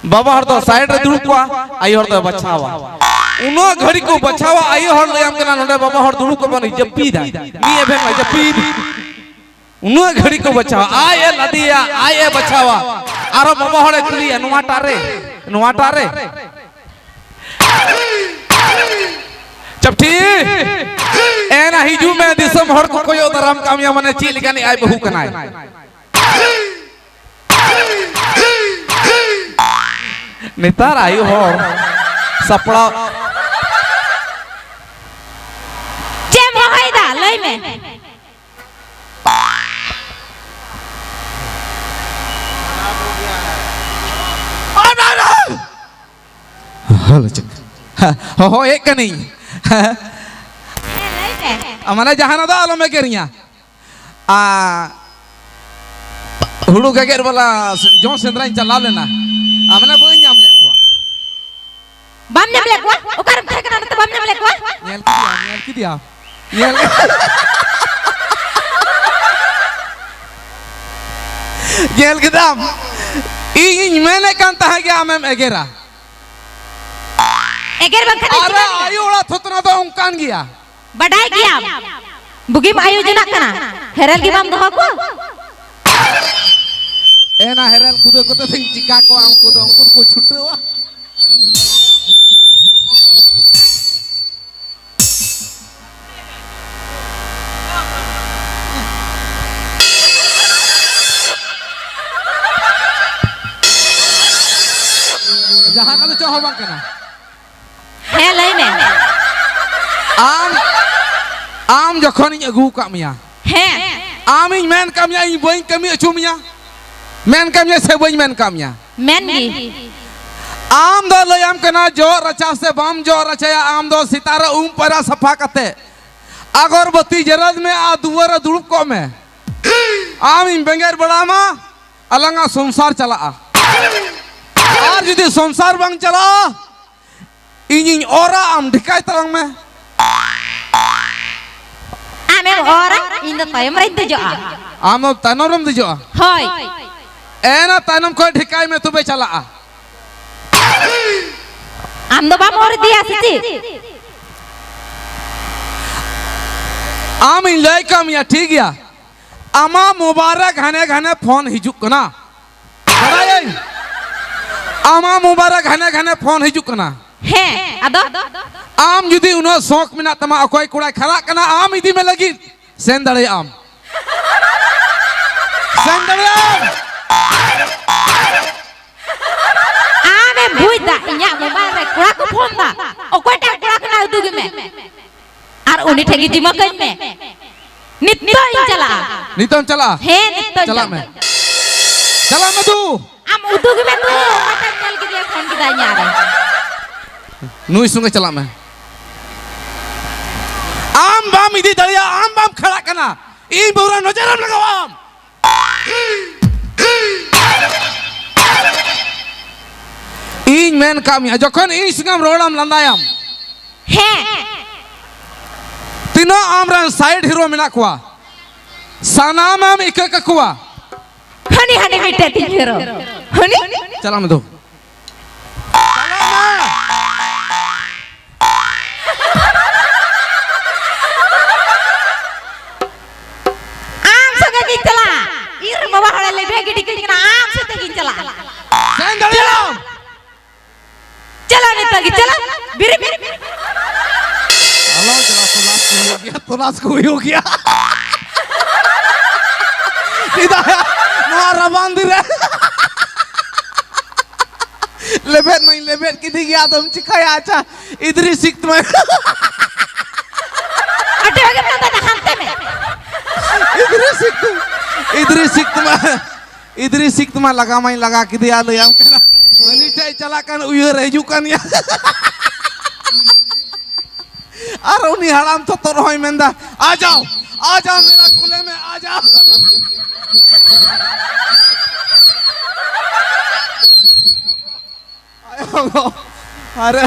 ᱵᱟᱵᱟ ᱦᱚᱲ ᱫᱚ ᱥᱟᱭᱤᱰ ᱨᱮ ᱫᱩᱲᱩᱵ ᱠᱚᱜᱼᱟ, ᱟᱭᱳ ᱦᱚᱲ ᱫᱚᱭ ᱵᱟᱪᱷᱟᱣᱟ᱾ ᱩᱱᱟᱹᱜ ᱜᱷᱟᱹᱲᱤ ᱠᱚ ᱵᱟᱪᱷᱟᱣᱟ, ᱟᱭᱳ ᱦᱚᱲ ᱞᱟᱹᱭᱟᱢ ᱠᱟᱱᱟ, "ᱱᱚᱰᱮ ᱵᱟᱵᱟ ᱦᱚᱲ ᱫᱩᱲᱩᱵ ᱠᱚᱜ ᱵᱟᱹᱱᱩᱭ, ᱡᱟᱹᱯᱤᱫᱟᱭ, ᱢᱤᱫ ᱮᱵᱷᱮᱱ ᱢᱟᱭ ᱡᱟᱹᱯᱤᱫ᱾" ᱩᱱᱟᱹᱜ ᱜᱷᱟᱹᱲᱤ ᱠᱚ ᱵᱟᱪᱷᱟᱣᱟ, ᱟᱡ ᱮ ᱞᱟᱫᱮᱭᱟ, ᱟᱡ ᱮ ᱵᱟᱪᱷᱟᱣᱟ᱾ ᱟᱨᱚ ᱵᱟᱵᱟ ᱦᱚᱲᱮ ᱠᱩᱞᱤᱭᱟ, "ᱱᱚᱣᱟᱴᱟᱜ ᱨᱮ, ᱱᱚᱣᱟᱴᱟᱜ ᱨᱮ?" ᱪᱟᱯᱴᱷᱤ, ᱮᱱᱟ ᱦᱤᱡᱩᱜ ᱢᱮ, ᱫᱤᱥᱚᱢ ᱦᱚᱲ ᱠᱚ ᱠᱚᱭᱚᱜ ᱫᱟᱨᱟᱢ ᱠᱟᱜ ᱢᱮᱭᱟ, ᱢᱟᱱᱮ ᱪᱮᱫ ᱞᱮᱠᱟᱱᱤᱡ ᱟᱡ ᱵᱟᱹᱦᱩ ᱠᱟᱱᱟᱭ᱾ ᱱᱮᱛᱟᱨ ᱟᱭᱳ ᱦᱚᱲ ᱥᱟᱯᱲᱟᱣ᱾ ᱪᱮᱫ ᱮᱢ ᱨᱚᱦᱚᱭᱮᱫᱟ? ᱞᱟᱹᱭ ᱢᱮ᱾ ᱦᱚᱦᱚᱭᱮᱫ ᱠᱟᱹᱱᱟᱹᱧ᱾ ᱦᱮᱸ, ᱞᱟᱹᱭ ᱢᱮ᱾ ᱢᱟᱱᱮ ᱡᱟᱦᱟᱱᱟᱜ ᱫᱚ ᱟᱞᱚᱢ ᱮᱜᱮᱨᱤᱧᱟ᱾ ᱟᱨ ᱦᱩᱲᱩ ᱜᱮᱜᱮᱫ ᱵᱟᱞᱟ ᱡᱚᱸ ᱥᱮᱸᱫᱽᱨᱟᱧ ᱪᱟᱞᱟᱣ ᱞᱮᱱᱟ, ᱟᱨ ᱢᱟᱱᱮ ᱵᱟᱹᱧ ᱧᱟᱢ ᱞᱮᱫ ᱠᱚᱣᱟ᱾ ᱵᱟᱢ ᱧᱟᱢ ᱞᱮᱫ ᱠᱚᱣᱟ? ᱚᱠᱟᱨᱮᱢ ᱛᱟᱦᱮᱸ ᱠᱟᱱᱟ? ᱱᱚᱛᱮ ᱵᱟᱢ ᱧᱟᱢ ᱞᱮᱫ ᱠᱚᱣᱟ? ᱧᱮᱞ ᱠᱮᱫᱮᱭᱟᱢ, ᱧᱮᱞ ᱠᱮᱫᱮᱭᱟᱢ, ᱧᱮᱞ ᱠᱮᱫᱮᱭᱟᱢ᱾ ᱧᱮᱞ ᱠᱮᱫᱟᱢ? ᱤᱧᱤᱧ ᱢᱮᱱᱮᱫ ᱠᱟᱱ ᱛᱟᱦᱮᱸ ᱜᱮ ᱟᱢᱮᱢ ᱮᱜᱮᱨᱟ᱾ ᱮᱜᱮᱨ ᱵᱟᱝᱠᱷᱟᱱ ᱫᱚ ᱟᱨᱮ, ᱪᱤᱠᱟᱹᱢ ᱢᱮᱱᱟ? ᱟᱭᱳ ᱚᱲᱟᱜ ᱛᱷᱚᱛᱱᱟ ᱫᱚ ᱚᱱᱠᱟᱱ ᱜᱮᱭᱟ᱾ ᱵᱟᱰᱟᱭ ᱜᱮᱭᱟᱢ, ᱵᱩᱜᱤᱢ ᱟᱭᱳ ᱡᱚᱱᱟᱜ ᱠᱟᱱᱟ, ᱦᱮᱨᱮᱞ ᱜᱮ ᱵᱟᱢ ᱫᱚᱦᱚ ᱠᱚᱣᱟ᱾ ᱮᱱᱟ ᱦᱮᱨᱮᱞ ᱠᱩᱫᱟᱹ ᱠᱚᱛᱮ ᱫᱚᱧ ᱪᱤᱠᱟ ᱠᱚᱣᱟ, ᱩᱱᱠᱩ ᱫᱚ, ᱩᱱᱠᱩ ᱫᱚᱠᱚ ᱪᱷᱩᱴᱟᱹᱣᱟ᱾ ᱚᱱᱟ ᱫᱚ ᱪᱮᱫ ᱦᱚᱸ ᱵᱟᱝ ᱠᱟᱱᱟ᱾ ᱦᱮᱸ, ᱞᱟᱹᱭ ᱢᱮ᱾ ᱟᱢ, ᱟᱢ ᱡᱚᱠᱷᱚᱱᱤᱧ ᱟᱹᱜᱩ ᱟᱠᱟᱫ ᱢᱮᱭᱟ, ᱦᱮᱸ᱾ ᱟᱢᱤᱧ ᱢᱮᱱ ᱠᱟᱜ ᱢᱮᱭᱟ, ᱤᱧ ᱵᱟᱹᱧ ᱠᱟᱹᱢᱤ ᱦᱚᱪᱚ ᱢᱮᱭᱟ, ᱢᱮᱱ ᱠᱟᱜ ᱢᱮᱭᱟ ᱥᱮ ᱵᱟᱹᱧ ᱢᱮᱱ ᱠᱟᱜ ᱢᱮᱭᱟ? ᱢᱮᱱ ᱜᱮ᱾ ᱟᱢ ᱫᱚ ᱞᱟᱹᱭᱟᱢ ᱠᱟᱱᱟ, ᱡᱚᱜ ᱨᱟᱪᱟ ᱥᱮ ᱵᱟᱢ ᱡᱚᱜ ᱨᱟᱪᱟᱭᱟ? ᱟᱢ ᱫᱚ ᱥᱮᱛᱟᱜ ᱨᱮ ᱩᱢ ᱯᱟᱭᱨᱟ ᱥᱟᱯᱷᱟ ᱠᱟᱛᱮ ᱟᱜᱚᱨᱵᱟᱹᱛᱤ ᱡᱮᱨᱮᱫ ᱢᱮ ᱟᱨ ᱫᱩᱣᱟᱹᱨ ᱨᱮ ᱫᱩᱲᱩᱵ ᱠᱚᱜ ᱢᱮ᱾ ᱟᱢ ᱤᱧ ᱵᱮᱸᱜᱮᱫ ᱵᱟᱲᱟᱢᱟ, ᱟᱞᱟᱝᱟᱜ ᱥᱚᱝᱥᱟᱨ ᱪᱟᱞᱟᱜᱼᱟ᱾ ᱟᱨ ᱡᱩᱫᱤ ᱥᱚᱝᱥᱟᱨ ᱵᱟᱝ ᱪᱟᱞᱟᱜᱼᱟ, ᱤᱧᱤᱧ ᱚᱨᱟ, ᱟᱢ ᱰᱷᱮᱠᱟᱭ ᱛᱟᱞᱟᱝ ᱢᱮ᱾ ᱟᱢᱮᱢ ᱚᱨᱟ, ᱤᱧ ᱫᱚ ᱛᱟᱭᱚᱢ ᱨᱮᱧ ᱫᱮᱡᱚᱜᱼᱟ᱾ ᱟᱢ ᱫᱚ ᱛᱟᱭᱱᱚᱢ ᱨᱮᱢ ᱫᱮᱡᱚᱜᱼᱟ᱾ ᱦᱳᱭ᱾ ᱮᱱᱟ ᱛᱟᱭᱱᱚᱢ ᱠᱷᱚᱱ ᱰᱷᱮᱠᱟᱭ ᱢᱮ, ᱛᱚᱵᱮ ᱪᱟᱞᱟᱜᱼᱟ᱾ ᱟᱢ ᱫᱚ ᱵᱟᱢ ᱚᱨ ᱤᱫᱤᱭᱟ ᱥᱮ ᱪᱮᱫ? ᱟᱢ ᱤᱧ ᱞᱟᱹᱭ ᱠᱟᱜ ᱢᱮᱭᱟ, ᱴᱷᱤᱠ ᱜᱮᱭᱟ᱾ ᱟᱢᱟᱜ ᱢᱳᱵᱟᱭᱤᱞ ᱨᱮ ᱜᱷᱟᱱᱮ ᱜᱷᱟᱱᱮ ᱯᱷᱳᱱ ᱦᱤᱡᱩᱜ ᱠᱟᱱᱟ, ᱵᱟᱲᱟᱭᱟᱹᱧ᱾ ᱟᱢᱟᱜ ᱢᱳᱵᱟᱭᱤᱞ ᱨᱮ ᱜᱷᱟᱱᱮ ᱜᱷᱟᱱᱮ ᱯᱷᱳᱱ ᱦᱤᱡᱩᱜ ᱠᱟᱱᱟ᱾ ᱦᱮᱸ, ᱟᱫᱚ? ᱟᱢ ᱡᱩᱫᱤ ᱩᱱᱟᱹᱜ ᱥᱚᱠ ᱢᱮᱱᱟᱜ ᱛᱟᱢᱟ, ᱚᱠᱚᱭ ᱠᱚᱲᱟᱭ ᱠᱷᱟᱨᱟᱜ ᱠᱟᱱᱟ, ᱟᱢ ᱤᱫᱤ ᱢᱮ ᱞᱟᱹᱜᱤᱫ, ᱥᱮᱱ ᱫᱟᱲᱮᱭᱟᱜ ᱟᱢ᱾ ᱥᱮᱱ ᱫᱟᱲᱮᱭᱟᱜ ᱟᱢ᱾ ᱟᱢᱮᱢ ᱵᱩᱡᱽ ᱫᱟ, ᱤᱧᱟᱜ ᱢᱳᱵᱟᱭᱤᱞ ᱨᱮ ᱠᱚᱲᱟ ᱠᱚ ᱯᱷᱳᱱ ᱫᱟ, ᱚᱠᱚᱭᱴᱟᱜ ᱠᱚᱲᱟ ᱠᱟᱱᱟ ᱩᱫᱩᱜ ᱢᱮ᱾ ᱟᱨ ᱩᱱᱤ ᱴᱷᱮᱱ ᱜᱮ ᱡᱤᱢᱟᱹ ᱠᱟᱹᱧ ᱢᱮ᱾ ᱱᱤᱛᱚᱜ ᱤᱧ ᱪᱟᱞᱟᱜᱼᱟ᱾ ᱱᱤᱛᱚᱜ ᱮᱢ ᱪᱟᱞᱟᱜᱼᱟ? ᱦᱮᱸ, ᱱᱤᱛᱚᱜ ᱤᱧ ᱪᱟᱞᱟᱜ ᱢᱮ᱾ ᱪᱟᱞᱟᱜᱼᱟ᱾ ᱪᱟᱞᱟᱜ ᱢᱮ ᱫᱩ᱾ ᱟᱢ ᱩᱫᱩᱜ ᱢᱮ ᱫᱩ, ᱚᱠᱟᱴᱟᱜ ᱧᱮᱞ ᱠᱮᱫᱮᱭᱟ, ᱯᱷᱳᱱ ᱠᱮᱫᱟᱭ ᱤᱧᱟᱜ ᱨᱮ᱾ ᱱᱩᱭ ᱥᱚᱸᱜᱮ ᱪᱟᱞᱟᱜ ᱢᱮ᱾ ᱟᱢ ᱵᱟᱢ ᱤᱫᱤ ᱫᱟᱲᱮᱭᱟᱜᱼᱟ, ᱟᱢ ᱵᱟᱢ ᱠᱷᱟᱲᱟᱜ ᱠᱟᱱᱟ᱾ ᱤᱧ ᱵᱟᱹᱦᱩ ᱨᱮ ᱱᱚᱡᱚᱨᱮᱢ ᱞᱟᱜᱟᱣᱟ ᱟᱢ᱾ ᱤᱧ ᱢᱮᱱ ᱠᱟᱜ ᱢᱮᱭᱟ, ᱡᱚᱠᱷᱚᱱ ᱤᱧ ᱥᱚᱸᱜᱮᱢ ᱨᱚᱲᱟᱢ, ᱞᱟᱸᱫᱟᱭᱟᱢ, ᱦᱮᱸ᱾ ᱛᱤᱱᱟᱹᱜ ᱟᱢᱨᱮᱱ ᱥᱟᱭᱤᱰ ᱦᱤᱨᱳ ᱢᱮᱱᱟᱜ ᱠᱚᱣᱟ, ᱥᱟᱱᱟᱢᱮᱢ ᱤᱠᱟᱹ ᱠᱟᱠᱚᱣᱟ᱾ ᱦᱟᱹᱱᱤ, ᱦᱟᱹᱱᱤ ᱢᱤᱫᱴᱮᱡ ᱛᱤᱧ ᱦᱤᱨᱳ᱾ ᱦᱟᱹᱱᱤ᱾ ᱪᱟᱞᱟᱜ ᱢᱮ ᱫᱩ᱾ ᱟᱢ ᱥᱚᱸᱜᱮ ᱜᱤᱧ ᱪᱟᱞᱟᱜᱼᱟ᱾ ᱤᱧ ᱨᱮᱱ ᱵᱟᱵᱟ ᱦᱚᱲᱮ ᱞᱮᱵᱮᱫ ᱜᱤᱰᱤ ᱠᱟᱹᱧ ᱠᱟᱱᱟ, ᱟᱢ ᱥᱟᱛᱮ ᱜᱤᱧ ᱪᱟᱞᱟᱜᱼᱟ᱾ ᱥᱮᱱ ᱫᱟᱲᱮᱭᱟᱜᱼᱟᱢ᱾ ᱪᱟᱞᱟᱜ ᱱᱤᱛᱚᱜ ᱜᱮ, ᱪᱟᱞᱟᱜ᱾ ᱵᱤᱨᱤ, ᱵᱤᱨᱤ, ᱵᱤᱨᱤ᱾ ᱟᱞᱚᱢ ᱪᱟᱞᱟᱜᱼᱟ, ᱛᱚᱞᱟᱥ ᱠᱚ ᱦᱩᱭᱩᱜ ᱜᱮᱭᱟ, ᱛᱚᱞᱟᱥ ᱠᱚ ᱦᱩᱭᱩᱜ ᱜᱮᱭᱟ᱾ ᱪᱮᱫᱟᱜ ᱱᱚᱣᱟ ᱨᱟᱵᱟᱝ ᱫᱤᱱ ᱨᱮ ᱞᱮᱵᱮᱫ ᱢᱟᱹᱧ ᱵᱮᱫ ᱠᱤᱫᱤ ᱜᱮᱭᱟ, ᱟᱫᱚᱢ ᱪᱤᱠᱟᱹᱭᱟ? ᱟᱪᱪᱷᱟ, ᱤᱫᱨᱤ ᱥᱤᱠᱛᱢᱟ᱾ ᱟᱹᱰᱤ ᱵᱷᱟᱜᱮ ᱢᱮᱱᱟᱜ ᱛᱟᱭᱟ, ᱦᱟᱱᱛᱮ ᱢᱮ᱾ ᱤᱫᱨᱤ ᱥᱤᱠᱛᱢᱟ, ᱤᱫᱨᱤ ᱥᱤᱠᱛᱢᱟ, ᱤᱫᱨᱤ ᱥᱤᱠᱛᱢᱟ ᱞᱟᱜᱟ ᱢᱟᱧ ᱞᱟᱜᱟ ᱠᱮᱫᱮᱭᱟ, ᱞᱟᱹᱭᱟᱢ ᱠᱟᱱᱟ᱾ ᱩᱱᱤ ᱴᱷᱮᱡ ᱪᱟᱞᱟᱜ ᱠᱟᱱ, ᱩᱭᱦᱟᱹᱨ ᱦᱤᱡᱩᱜ ᱠᱟᱱ ᱜᱮᱭᱟ᱾ ᱟᱨ ᱩᱱᱤ ᱦᱟᱲᱟᱢ ᱛᱚᱛᱚᱨ ᱦᱚᱸᱭ ᱢᱮᱱᱫᱟ, "ᱟ ᱡᱟᱣ, ᱟ ᱡᱟᱣ, ᱢᱮᱨᱟ ᱠᱩᱞᱮ ᱢᱮ, ᱟ ᱡᱟᱣ᱾" ᱟᱨᱮ,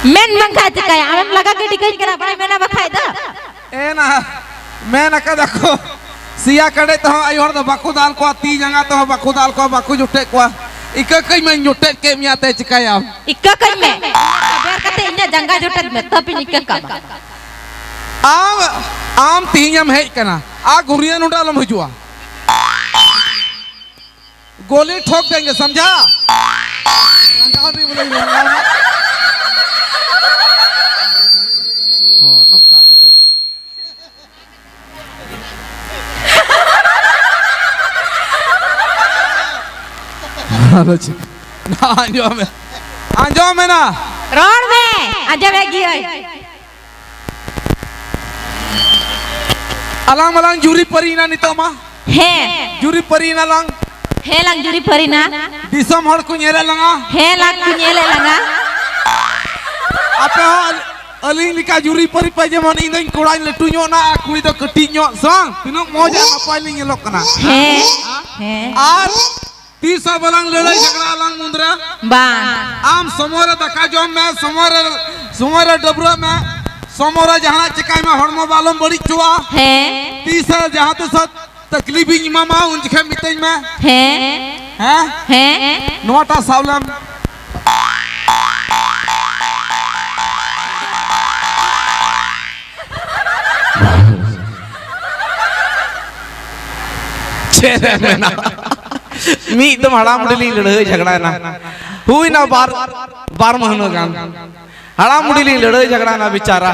ᱢᱮᱱ ᱵᱟᱝᱠᱷᱟᱡ ᱪᱤᱠᱟᱹᱭᱟ? ᱟᱢᱮᱢ ᱞᱟᱜᱟ ᱜᱤᱰᱤ ᱠᱟᱹᱧ ᱠᱟᱱᱟ, ᱵᱟᱭ ᱢᱮᱱᱟ ᱵᱟᱠᱷᱟᱡ ᱫᱚ᱾ ᱮᱱᱟ, ᱢᱮᱱ ᱟᱠᱟᱫᱟ ᱠᱚ, ᱥᱮᱭᱟ ᱠᱟᱰᱮ ᱛᱮᱦᱚᱸ ᱟᱭᱳ ᱦᱚᱲ ᱫᱚ ᱵᱟᱠᱚ ᱫᱟᱞ ᱠᱚᱣᱟ, ᱛᱤ ᱡᱟᱸᱜᱟ ᱛᱮᱦᱚᱸ ᱵᱟᱠᱚ ᱫᱟᱞ ᱠᱚᱣᱟ, ᱵᱟᱠᱚ ᱡᱚᱴᱮᱫ ᱠᱚᱣᱟ᱾ ᱤᱠᱟᱹ ᱠᱟᱹᱧ ᱢᱟᱧ ᱡᱚᱴᱮᱫ ᱠᱮᱫ ᱢᱮᱭᱟ, ᱛᱮ ᱪᱤᱠᱟᱹᱭᱟᱢ? ᱤᱠᱟᱹ ᱠᱟᱹᱧ ᱢᱮ᱾ ᱵᱮᱨ ᱠᱟᱛᱮ ᱤᱧᱟᱹᱜ ᱡᱟᱸᱜᱟ ᱡᱚᱴᱮᱫ ᱢᱮ, ᱛᱟᱹᱯᱤᱧ ᱤᱠᱟᱹ ᱠᱟᱢᱟ᱾ ᱟᱢ, ᱟᱢ ᱛᱤᱦᱤᱧᱮᱢ ᱦᱮᱡ ᱠᱟᱱᱟ, ᱟᱨ ᱜᱩᱨᱤᱭᱟᱹ ᱱᱚᱰᱮ ᱟᱞᱚᱢ ᱦᱤᱡᱩᱜᱼᱟ᱾ ᱜᱳᱞᱤ ᱴᱷᱳᱠ ᱫᱮᱝᱜᱮ, ᱥᱟᱢᱡᱷᱟ? ᱨᱟᱸᱜᱟᱣ ᱨᱮ ᱵᱚᱞᱮ ᱨᱟᱸᱜᱟᱣ ᱨᱮ᱾ ᱦᱚᱸ, ᱱᱚᱝᱠᱟ ᱠᱟᱛᱮ᱾ ᱟᱫᱚ ᱪᱮᱫ? ᱟᱸᱡᱚᱢ ᱢᱮ᱾ ᱟᱸᱡᱚᱢ ᱢᱮ ᱱᱟ᱾ ᱨᱚᱲ ᱢᱮ, ᱟᱸᱡᱚᱢᱮᱫ ᱜᱤᱭᱟᱹᱧ᱾ ᱟᱞᱟᱝ ᱢᱟᱞᱟᱝ ᱡᱩᱨᱤ ᱯᱟᱹᱨᱤᱭᱮᱱᱟ ᱱᱤᱛᱚᱜ ᱢᱟ᱾ ᱦᱮᱸ᱾ ᱡᱩᱨᱤ ᱯᱟᱹᱨᱤᱭᱮᱱᱟ ᱞᱟᱝ᱾ ᱦᱮᱸ ᱞᱟᱝ ᱡᱩᱨᱤ ᱯᱟᱹᱨᱤᱱᱟ᱾ ᱫᱤᱥᱚᱢ ᱦᱚᱲ ᱠᱚ ᱧᱮᱞᱮᱫ ᱞᱟᱝᱟ᱾ ᱦᱮᱸ ᱞᱟᱝ ᱠᱚ ᱧᱮᱞᱮᱫ ᱞᱟᱝᱟ᱾ ᱟᱯᱮ ᱦᱚᱸ ᱟᱹᱞᱤᱧ ᱞᱮᱠᱟ ᱡᱩᱨᱤ ᱯᱟᱹᱨᱤ ᱯᱮ, ᱡᱮᱢᱚᱱ ᱤᱧ ᱫᱚᱧ ᱠᱚᱲᱟᱧ ᱞᱟᱹᱴᱩ ᱧᱚᱜ ᱱᱟ ᱟᱨ ᱠᱩᱲᱤ ᱫᱚ ᱠᱟᱹᱴᱤᱡ ᱧᱚᱜ, ᱥᱮ ᱵᱟᱝ? ᱛᱤᱱᱟᱹᱜ ᱢᱚᱡᱽ ᱟᱨ ᱱᱟᱯᱟᱭ ᱞᱤᱧ ᱧᱮᱞᱚᱜ ᱠᱟᱱᱟ᱾ ᱦᱮᱸ, ᱦᱮᱸ᱾ ᱟᱨ ᱛᱤᱥ ᱦᱚᱸ ᱵᱟᱞᱟᱝ ᱞᱟᱹᱲᱦᱟᱹᱭ ᱡᱷᱟᱜᱽᱲᱟ ᱟᱞᱟᱝ ᱢᱩᱫᱽᱨᱮ᱾ ᱵᱟᱝ᱾ ᱟᱢ ᱥᱚᱢᱚᱭ ᱨᱮ ᱫᱟᱠᱟ ᱡᱚᱢ ᱢᱮ, ᱥᱚᱢᱚᱭ ᱨᱮ, ᱥᱚᱢᱚᱭ ᱨᱮ ᱰᱟᱹᱵᱽᱨᱟᱹᱜ ᱢᱮ, ᱥᱚᱢᱚᱭ ᱨᱮ ᱡᱟᱦᱟᱱᱟᱜ ᱪᱤᱠᱟᱹᱭ ᱢᱮ, ᱦᱚᱲᱢᱚ ᱵᱟᱞᱚᱢ ᱵᱟᱹᱲᱤᱡ ᱦᱚᱪᱚᱣᱟ᱾ ᱦᱮᱸ᱾ ᱛᱤᱥ ᱦᱚᱸ ᱡᱟᱦᱟᱸ ᱛᱤᱥ ᱦᱚᱸ ᱛᱟᱠᱞᱤᱯ ᱤᱧ ᱮᱢᱟᱢᱟ, ᱩᱱ ᱡᱚᱠᱷᱮᱡ ᱢᱤᱛᱟᱹᱧ ᱢᱮ᱾ ᱦᱮᱸ᱾ ᱦᱮᱸ? ᱦᱮᱸ᱾ ᱱᱚᱣᱟᱴᱟᱜ ᱥᱟᱵ ᱞᱮᱢ᱾ ᱪᱮᱫ ᱮᱢ ᱢᱮᱱᱟ? ᱢᱤᱫ ᱫᱚᱢ ᱦᱟᱲᱟᱢ ᱵᱩᱰᱷᱤ ᱞᱤᱧ ᱞᱟᱹᱲᱦᱟᱹᱭ ᱡᱷᱟᱜᱽᱲᱟᱭᱮᱱᱟ᱾ ᱦᱩᱭᱱᱟ ᱵᱟᱨ, ᱵᱟᱨ ᱢᱟᱹᱦᱱᱟᱹ ᱜᱟᱱ᱾ ᱦᱟᱲᱟᱢ ᱵᱩᱰᱷᱤ ᱞᱤᱧ ᱞᱟᱹᱲᱦᱟᱹᱭ ᱡᱷᱟᱜᱽᱲᱟᱭᱮᱱᱟ ᱵᱮᱪᱟᱨᱟ᱾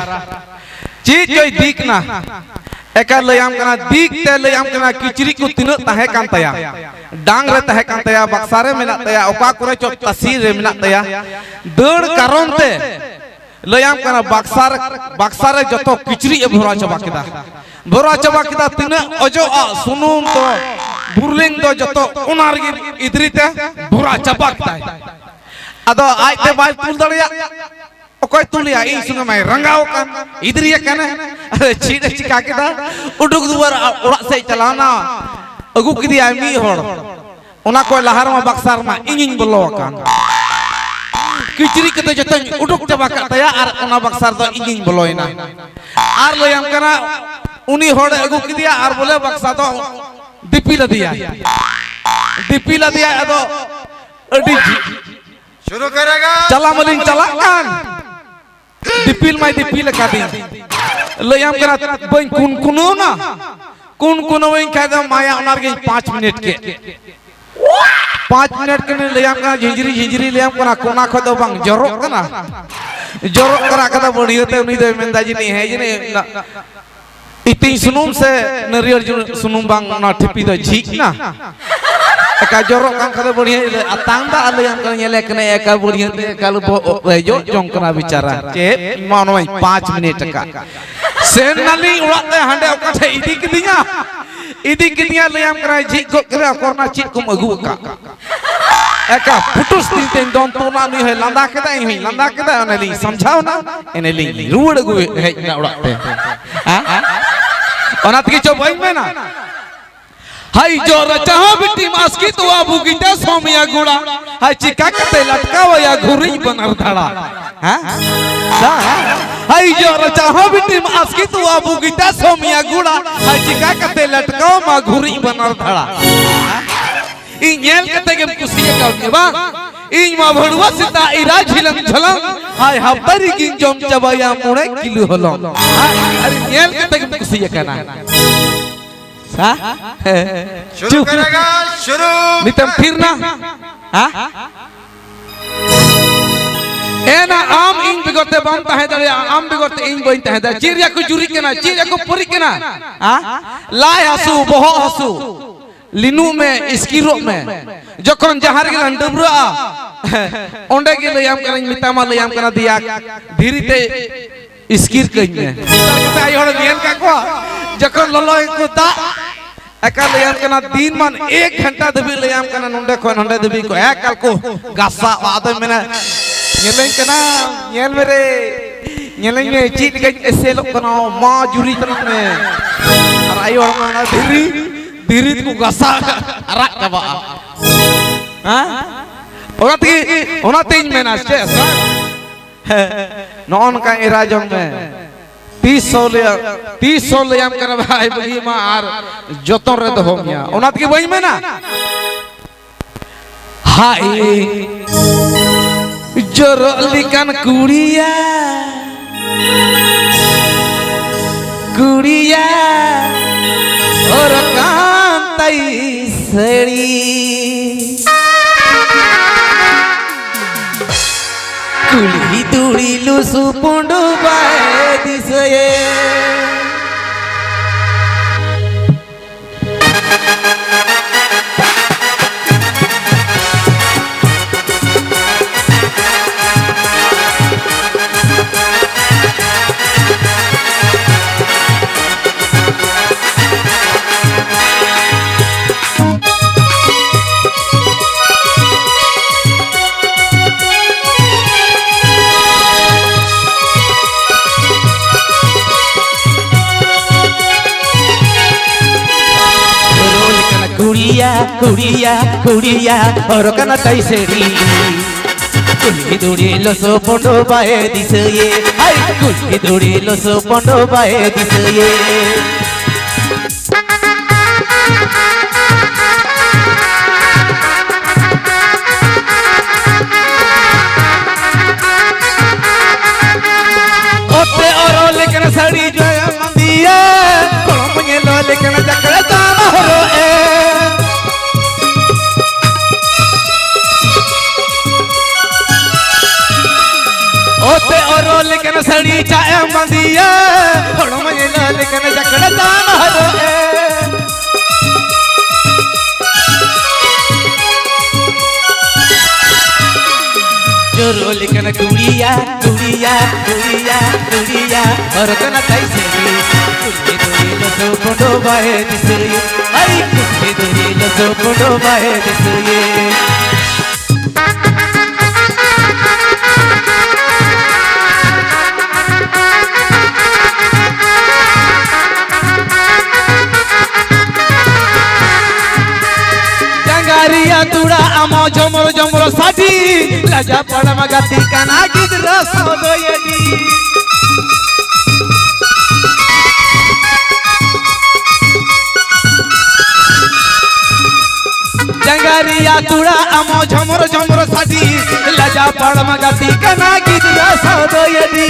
ᱪᱮᱫ ᱪᱚᱭ ᱫᱤᱠ ᱱᱟ᱾ ᱮᱠᱟᱞ ᱞᱟᱹᱭᱟᱢ ᱠᱟᱱᱟ, ᱫᱤᱠ ᱛᱮ ᱞᱟᱹᱭᱟᱢ ᱠᱟᱱᱟ, ᱠᱤᱪᱨᱤᱡ ᱠᱚ ᱛᱤᱱᱟᱹᱜ ᱛᱟᱦᱮᱸ ᱠᱟᱱ ᱛᱟᱭᱟ᱾ ᱰᱟᱝ ᱨᱮ ᱛᱟᱦᱮᱸ ᱠᱟᱱ ᱛᱟᱭᱟ, ᱵᱟᱠᱥᱟ ᱨᱮ ᱢᱮᱱᱟᱜ ᱛᱟᱭᱟ, ᱚᱠᱟ ᱠᱚᱨᱮ ᱪᱚ ᱛᱟᱥᱤ ᱨᱮ ᱢᱮᱱᱟᱜ ᱛᱟᱭᱟ᱾ ᱫᱟᱹᱲ ᱠᱟᱨᱚᱱ ᱛᱮ ᱞᱟᱹᱭᱟᱢ ᱠᱟᱱᱟ, ᱵᱟᱠᱥᱟ ᱨᱮ, ᱵᱟᱠᱥᱟ ᱨᱮ ᱡᱚᱛᱚ ᱠᱤᱪᱨᱤᱡ ᱮ ᱵᱷᱚᱨᱟᱣ ᱪᱟᱵᱟ ᱠᱮᱫᱟ᱾ ᱵᱷᱚᱨᱟᱣ ᱪᱟᱵᱟ ᱠᱮᱫᱟ, ᱛᱤᱱᱟᱹᱜ ᱚᱡᱚᱜ ᱟᱜ ᱥᱩᱱᱩᱢ ᱫᱚ, ᱵᱩᱨᱞᱤᱝ ᱫᱚ ᱡᱚᱛᱚ ᱚᱱᱟ ᱨᱮᱜᱮ ᱤᱫᱨᱤ ᱛᱮ ᱵᱷᱚᱨᱟᱣ ᱪᱟᱵᱟ ᱠᱮᱫᱟᱭ᱾ ᱟᱫᱚ ᱟᱡ ᱛᱮ ᱵᱟᱭ ᱛᱩᱞ ᱫᱟᱲᱮᱭᱟᱜ᱾ ᱚᱠᱚᱭ ᱛᱩᱞᱮᱭᱟ? ᱤᱧ ᱥᱚᱸᱜᱮ ᱢᱟᱭ ᱨᱟᱸᱜᱟᱣ ᱟᱠᱟᱱ, ᱤᱫᱨᱤ ᱟᱠᱟᱱᱟ᱾ ᱟᱫᱚ ᱪᱮᱫ ᱮ ᱪᱤᱠᱟ ᱠᱮᱫᱟ? ᱩᱰᱩᱠ ᱫᱩᱣᱟᱹᱨ ᱚᱲᱟᱜ ᱥᱮᱫ ᱪᱟᱞᱟᱣᱱᱟ, ᱟᱹᱜᱩ ᱠᱮᱫᱮᱭᱟᱭ ᱢᱤᱫ ᱦᱚᱲ᱾ ᱚᱱᱟ ᱠᱚ ᱞᱟᱦᱟ ᱨᱮᱢᱟ ᱵᱟᱠᱥᱟ ᱨᱮᱢᱟ ᱤᱧᱤᱧ ᱵᱚᱞᱚ ᱟᱠᱟᱱ᱾ ᱠᱤᱪᱨᱤᱡ ᱠᱚᱫᱚ ᱡᱚᱛᱚᱧ ᱩᱰᱩᱠ ᱪᱟᱵᱟ ᱠᱟᱜ ᱛᱟᱭᱟ ᱟᱨ ᱚᱱᱟ ᱵᱟᱠᱥᱟ ᱨᱮᱫᱚ ᱤᱧᱤᱧ ᱵᱚᱞᱚᱭᱮᱱᱟ᱾ ᱟᱨ ᱞᱟᱹᱭᱟᱢ ᱠᱟᱱᱟ, ᱩᱱᱤ ᱦᱚᱲᱮ ᱟᱹᱜᱩ ᱠᱮᱫᱮᱭᱟ ᱟᱨ ᱵᱚᱞᱮ ᱵᱟᱠᱥᱟ ᱫᱚ ᱫᱤᱯᱤᱞ ᱟᱫᱮᱭᱟᱭ᱾ ᱫᱤᱯᱤᱞ ᱟᱫᱮᱭᱟᱭ, ᱟᱫᱚ ᱟᱹᱰᱤ ᱡᱷᱤ-, शुरू करेगा। ᱪᱟᱞᱟᱣ ᱢᱟᱞᱤᱧ ᱪᱟᱞᱟᱜ ᱠᱟᱱ, ᱫᱤᱯᱤᱞ ᱢᱟᱭ ᱫᱤᱯᱤᱞ ᱟᱠᱟᱫᱤᱧ᱾ ᱞᱟᱹᱭᱟᱢ ᱠᱟᱱᱟ, ᱵᱟᱹᱧ ᱠᱩᱱ ᱠᱩᱱᱟᱹᱣ ᱱᱟ, ᱠᱩᱱ ᱠᱩᱱᱟᱹᱣ ᱤᱧ ᱠᱷᱟᱡ ᱫᱚ ᱢᱟᱭᱟ ᱚᱱᱟ ᱨᱮᱜᱮᱧ ᱯᱟᱸᱪ ᱢᱤᱱᱤᱴ ᱠᱮᱫ᱾ ᱯᱟᱸᱪ ᱢᱤᱱᱤᱴ ᱠᱟᱱᱟ, ᱞᱟᱹᱭᱟᱢ ᱠᱟᱱᱟ, ᱡᱷᱤᱸᱡᱽᱨᱤ ᱡᱷᱤᱸᱡᱽᱨᱤ ᱞᱟᱹᱭᱟᱢ ᱠᱟᱱᱟ, ᱠᱚᱱᱟ ᱠᱷᱚᱡ ᱫᱚ ᱵᱟᱝ ᱡᱚᱨᱚᱜ ᱠᱟᱱᱟ᱾ ᱡᱚᱨᱚᱜ ᱠᱟᱱᱟ ᱠᱟᱫᱟ ᱵᱟᱹᱲᱦᱤᱭᱟᱹ ᱛᱮ, ᱩᱱᱤ ᱫᱚᱭ ᱢᱮᱱᱫᱟ, ᱡᱟᱹᱱᱤᱡ ᱦᱮᱸ, ᱡᱟᱹᱱᱤᱡ ᱱᱟ-, ᱤᱛᱤᱧ ᱥᱩᱱᱩᱢ ᱥᱮ ᱱᱟᱹᱨᱭᱟᱹᱲ ᱡᱩ-, ᱥᱩᱱᱩᱢ ᱵᱟᱝ, ᱚᱱᱟ ᱴᱷᱤᱯᱤ ᱫᱚ ᱡᱷᱤᱡ ᱱᱟ᱾ ᱮᱠᱟ ᱡᱚᱨᱚᱜ ᱠᱟᱱ ᱠᱷᱟᱡ ᱫᱚ ᱵᱟᱹᱲᱦᱤᱭᱟᱹ ᱟᱛᱟᱝ ᱫᱟ, ᱟᱨ ᱞᱟᱹᱭᱟᱢ ᱠᱟᱱᱟ, ᱧᱮᱞᱮ ᱠᱟᱱᱟ, ᱮᱠᱟ ᱵᱟᱹᱲᱦᱤᱭᱟᱹ ᱛᱮ ᱮᱠᱟᱞ ᱵᱚᱦᱚᱜ ᱨᱮ ᱡᱚᱜ ᱡᱚᱝ ᱠᱟᱱᱟ ᱵᱮᱪᱟᱨᱟ᱾ ᱪᱮᱫ? ᱢᱟ ᱱᱚᱣᱟᱧ ᱯᱟᱸᱪ ᱢᱤᱱᱤᱴ ᱟᱠᱟᱫ᱾ ᱥᱮᱱ ᱱᱟᱞᱤᱧ ᱚᱲᱟᱜ ᱛᱮ, ᱦᱟᱸᱰᱮ ᱚᱠᱟ ᱴᱷᱮᱡ ᱤᱫᱤ ᱠᱤᱫᱤᱧᱟ, ᱤᱫᱤ ᱠᱤᱫᱤᱧᱟ, ᱞᱟᱹᱭᱟᱢ ᱠᱟᱱᱟᱭ ᱡᱷᱤᱡ ᱜᱚᱫ ᱠᱮᱫᱟ, ᱚᱠᱚᱨ ᱱᱟ ᱪᱮᱫ ᱠᱚᱢ ᱟᱹᱜᱩ ᱟᱠᱟᱫ? ᱮᱠᱟ ᱯᱩᱴᱩᱥ ᱛᱤᱧ ᱛᱮᱧ ᱫᱚᱱ ᱛᱩᱫ ᱱᱟ, ᱱᱩᱭ ᱦᱚᱸᱭ ᱞᱟᱸᱫᱟ ᱠᱮᱫᱟ, ᱤᱧ ᱦᱚᱸᱧ ᱞᱟᱸᱫᱟ ᱠᱮᱫᱟ, ᱚᱱᱮ ᱞᱤᱧ ᱥᱟᱢᱡᱷᱟᱣ ᱱᱟ, ᱮᱱᱮ ᱞᱤᱧ ᱨᱩᱣᱟᱹᱲ ᱟᱹᱜᱩ ᱦᱮᱡ ᱮᱱᱟ ᱚᱲᱟᱜ ᱛᱮ᱾ ᱦᱮᱸ? ᱚᱱᱟ ᱛᱮᱜᱮ ᱪᱚ ᱵᱟᱹᱧ ᱢᱮᱱᱟ, ᱦᱟᱭ ᱡᱚ ᱨᱟᱪᱟ ᱦᱚᱸ ᱵᱤᱴᱤᱢ ᱟᱥᱠᱤᱛᱚᱜᱼᱟ, ᱵᱩᱜᱤᱛᱮ ᱥᱚᱢᱭᱟ ᱜᱩᱲᱟ᱾ ᱦᱟᱭ ᱪᱤᱠᱟ ᱠᱟᱛᱮ ᱞᱟᱴᱠᱟᱣᱟᱭᱟ ᱜᱷᱩᱨᱤᱡ ᱵᱟᱱᱟᱨ ᱫᱷᱟᱲᱟ᱾ ᱦᱮᱸ? ᱦᱟᱭ ᱡᱚ ᱨᱟᱪᱟ ᱦᱚᱸ ᱵᱤᱴᱤᱢ ᱟᱥᱠᱤᱛᱚᱜᱼᱟ, ᱵᱩᱜᱤᱛᱮ ᱥᱚᱢᱭᱟ ᱜᱩᱲᱟ᱾ ᱦᱟᱭ ᱪᱤᱠᱟ ᱠᱟᱛᱮ ᱞᱟᱴᱠᱟᱣ ᱢᱟ ᱜᱷᱩᱨᱤᱡ ᱵᱟᱱᱟᱨ ᱫᱷᱟᱲᱟ᱾ ᱤᱧ ᱧᱮᱞ ᱠᱟᱛᱮ ᱜᱮᱢ ᱠᱩᱥᱤ ᱟᱠᱟᱣᱫᱤᱧᱟ ᱵᱟᱝ? ᱤᱧ ᱢᱟ ᱵᱷᱟᱹᱲᱩᱣᱟᱹ ᱥᱮᱛᱟ ᱤᱨᱟ ᱡᱷᱤᱞᱟᱝ ᱡᱷᱟᱞᱟᱝ, ᱦᱟᱭ ᱦᱟᱯᱛᱟ ᱨᱮᱜᱤᱧ ᱡᱚᱢ ᱪᱟᱵᱟᱭᱟ ᱢᱚᱬᱮ ᱠᱤᱞᱳ ᱦᱚᱞᱚᱝ᱾ ᱟᱨ ᱧᱮᱞ ᱠᱟᱛᱮ ᱜᱮᱢ ᱠᱩᱥᱤ ᱟᱠᱟᱱᱟ᱾ ᱥᱟ? शुरू ᱪᱩᱯ᱾ करेगा, शुरू। ᱱᱤᱛᱮᱢ ᱛᱷᱤᱨ ᱱᱟ? ᱦᱟ? ᱮᱱᱟ ᱟᱢ ᱤᱧ ᱵᱮᱜᱚᱨ ᱛᱮ ᱵᱟᱢ ᱛᱟᱦᱮᱸ ᱫᱟᱲᱮᱭᱟᱜᱼᱟ, ᱟᱢ ᱵᱮᱜᱚᱨ ᱛᱮ ᱤᱧ ᱵᱟᱹᱧ ᱛᱟᱦᱮᱸ ᱫᱟᱲᱮᱭᱟᱜᱼᱟ᱾ ᱪᱮᱫ ᱨᱮᱭᱟᱜ ᱠᱚ ᱡᱩᱨᱤᱜ ᱠᱟᱱᱟ? ᱪᱮᱫ ᱨᱮᱭᱟᱜ ᱠᱚ ᱯᱟᱹᱨᱤᱜ ᱠᱟᱱᱟ? ᱦᱟ? ᱞᱟᱡ ᱦᱟᱹᱥᱩ, ᱵᱚᱦᱚᱜ ᱦᱟᱹᱥᱩ, ᱞᱤᱱᱩᱜ ᱢᱮ, ᱤᱥᱠᱤᱨᱚᱜ ᱢᱮ᱾ ᱡᱚᱠᱷᱚᱱ ᱡᱟᱦᱟᱸ ᱨᱮᱜᱮ ᱞᱟᱝ ᱰᱟᱹᱵᱽᱨᱟᱹᱜᱼᱟ, ᱚᱸᱰᱮ ᱜᱮ ᱞᱟᱹᱭᱟᱢ ᱠᱟᱹᱱᱟᱹᱧ, ᱢᱮᱛᱟᱢᱟ, ᱞᱟᱹᱭᱟᱢ ᱠᱟᱱᱟ, ᱫᱮᱭᱟ, ᱫᱷᱤᱨᱤ ᱛᱮ ᱤᱥᱠᱤᱨ ᱠᱟᱹᱧ ᱢᱮ᱾ ᱱᱮᱛᱟᱨ ᱠᱟᱛᱮ ᱟᱭᱳ ᱦᱚᱲ ᱧᱮᱞ ᱠᱟᱜ ᱠᱚᱣᱟ, ᱡᱚᱠᱷᱚᱱ ᱞᱚᱞᱚ ᱜᱮᱠᱚ ᱫᱟᱜ ᱮᱠᱟᱞ ᱞᱟᱹᱭᱟᱢ ᱠᱟᱱᱟ, ᱫᱤᱱ ᱢᱟᱱ ᱮᱠ ᱜᱷᱚᱱᱴᱟ ᱫᱷᱟᱹᱵᱤᱡ ᱞᱟᱹᱭᱟᱢ ᱠᱟᱱᱟ, ᱱᱚᱸᱰᱮ ᱠᱷᱚᱱ ᱱᱚᱸᱰᱮ ᱫᱷᱟᱹᱵᱤᱡ ᱠᱚ ᱮᱠᱟᱞ ᱠᱚ ᱜᱟᱥᱟᱣᱟ᱾ ᱟᱫᱚᱭ ᱢᱮᱱᱟ, "ᱧᱮᱞᱟᱹᱧ ᱠᱟᱱᱟ, ᱧᱮᱞ ᱢᱮ ᱨᱮ, ᱧᱮᱞᱟᱹᱧ ᱢᱮ, ᱪᱮᱫ ᱞᱮᱠᱟᱧ ᱮᱥᱮᱞᱚᱜ ᱠᱟᱱᱟ, ᱢᱟ ᱡᱩᱨᱤ ᱛᱟᱞᱟᱝ ᱢᱮ᱾" ᱟᱨ ᱟᱭᱳ ᱦᱚᱲ ᱢᱟ ᱚᱱᱟ ᱫᱷᱤᱨᱤ, ᱫᱷᱤᱨᱤ ᱛᱮᱠᱚ ᱜᱟᱥᱟᱣ ᱟᱨᱟᱜ ᱪᱟᱵᱟᱜᱼᱟ᱾ ᱦᱮᱸ? ᱚᱱᱟ ᱛᱮᱜᱮ, ᱚᱱᱟᱛᱤᱧ ᱢᱮᱱᱟ, ᱪᱮᱫ ᱥᱟᱨ? ᱦᱮᱸ, ᱱᱚᱜᱼᱚ ᱱᱚᱝᱠᱟ ᱮᱨᱟ ᱡᱚᱝ ᱢᱮ᱾ ᱛᱤᱥ ᱦᱚᱸ ᱞᱟᱹᱭᱟ, ᱛᱤᱥ ᱦᱚᱸ ᱞᱟᱹᱭᱟᱢ ᱠᱟᱱᱟ ᱵᱷᱟᱭ, ᱵᱟᱹᱜᱤ ᱢᱟ ᱟᱨ ᱡᱚᱛᱚᱱ ᱨᱮ ᱫᱚᱦᱚ ᱢᱮᱭᱟ᱾ ᱚᱱᱟ ᱛᱮᱜᱮ ᱵᱟᱹᱧ ᱢᱮᱱᱟ, ᱦᱟᱭ ᱡᱚᱨᱚᱜ ᱞᱮᱠᱟᱱ ᱠᱩᱲᱤᱭᱟ, ᱠᱩᱲᱤᱭᱟ ᱦᱚᱨᱚᱜ ᱠᱟᱱ ᱛᱟᱭ ᱥᱟᱹᱲᱤ᱾ ᱠᱩᱞᱦᱤ ᱫᱷᱩᱲᱤ ᱞᱩᱥᱩ ᱯᱩᱸᱰᱩ ᱵᱟᱭ ᱫᱤᱥᱟᱹᱭᱮ᱾ ᱠᱩᱲᱤᱭᱟ, ᱠᱩᱲᱤᱭᱟ, ᱠᱩᱲᱤᱭᱟ, ᱦᱚᱨᱚᱜ ᱠᱟᱱᱟ ᱛᱟᱭ ᱥᱟᱹᱲᱤ᱾ ᱠᱩᱞᱦᱤ ᱫᱷᱩᱲᱤ ᱞᱚᱥᱚ ᱯᱚᱸᱰᱚ ᱵᱟᱭ ᱫᱤᱥᱟᱹᱭᱮ, ᱦᱟᱭ, ᱠᱩᱞᱦᱤ ᱫᱷᱩᱲᱤ ᱞᱚᱥᱚ ᱯᱚᱸᱰᱚ ᱵᱟᱭ ᱫᱤᱥᱟᱹᱭᱮ᱾ ᱚᱛᱮ ᱚᱨᱚ ᱞᱮᱠᱟᱱ ᱥᱟᱹᱲᱤ ᱡᱚᱭᱟ ᱢᱟᱸᱫᱤᱭᱟ, ᱦᱚᱲᱢᱚ ᱧᱮᱞᱚᱜ ᱞᱮᱠᱟᱱ ᱡᱟᱠᱲᱟ ᱛᱟᱢ ᱦᱚᱨᱚᱜ ᱮ᱾ ᱚᱛᱮ ᱚᱨᱚ ᱞᱮᱠᱟᱱ ᱥᱟᱹᱲᱤ ᱪᱟᱜ ᱮᱢ ᱵᱟᱸᱫᱤᱭᱟ, ᱦᱚᱲᱢᱚ ᱧᱮᱞᱚᱜ ᱞᱮᱠᱟᱱ ᱡᱟᱠᱲᱟ ᱛᱟᱢ ᱦᱚᱨᱚᱜ ᱮ᱾ ᱡᱚᱨᱚ ᱞᱮᱠᱟᱱ ᱠᱩᱲᱤᱭᱟ, ᱠᱩᱲᱤᱭᱟ, ᱠᱩᱲᱤᱭᱟ, ᱠᱩᱲᱤᱭᱟ, ᱦᱚᱨ ᱠᱟᱱᱟ ᱛᱟᱭ ᱥᱟᱹᱨᱤ᱾ ᱠᱩᱞᱦᱤ ᱫᱷᱩᱲᱤ ᱞᱚᱥᱚᱫ ᱯᱚᱸᱰᱚ ᱵᱟᱭ ᱫᱤᱥᱟᱹᱭᱟ᱾ ᱟᱭ ᱠᱩᱞᱦᱤ ᱫᱷᱩᱲᱤ ᱞᱚᱥᱚᱫ ᱯᱚᱸᱰᱚ ᱵᱟᱭ ᱫᱤᱥᱟᱹᱭᱟ᱾ ᱡᱟᱸᱜᱟ ᱨᱮᱭᱟᱜ ᱛᱩᱲᱟ ᱟᱢᱚ ᱡᱷᱚᱢᱚᱨ ᱡᱷᱚᱢᱚᱨ ᱥᱟᱰᱤ, ᱞᱟᱡᱟ ᱯᱟᱲᱟᱢ ᱜᱟᱛᱮ ᱠᱟᱱᱟ ᱜᱤᱫᱽᱨᱟᱹ ᱥᱟᱶ ᱫᱚ ᱟᱹᱰᱤ᱾ ᱡᱟᱸᱜᱟ ᱨᱮᱭᱟᱜ ᱛᱩᱲᱟ ᱟᱢᱚ ᱡᱷᱚᱢᱚᱨ ᱡᱷᱚᱢᱚᱨ ᱥᱟᱰᱤ, ᱞᱟᱡᱟ ᱯᱟᱲᱟᱢ ᱜᱟᱛᱮ ᱠᱟᱱᱟ ᱜᱤᱫᱽᱨᱟᱹ ᱥᱟᱶ ᱫᱚ ᱟᱹᱰᱤ᱾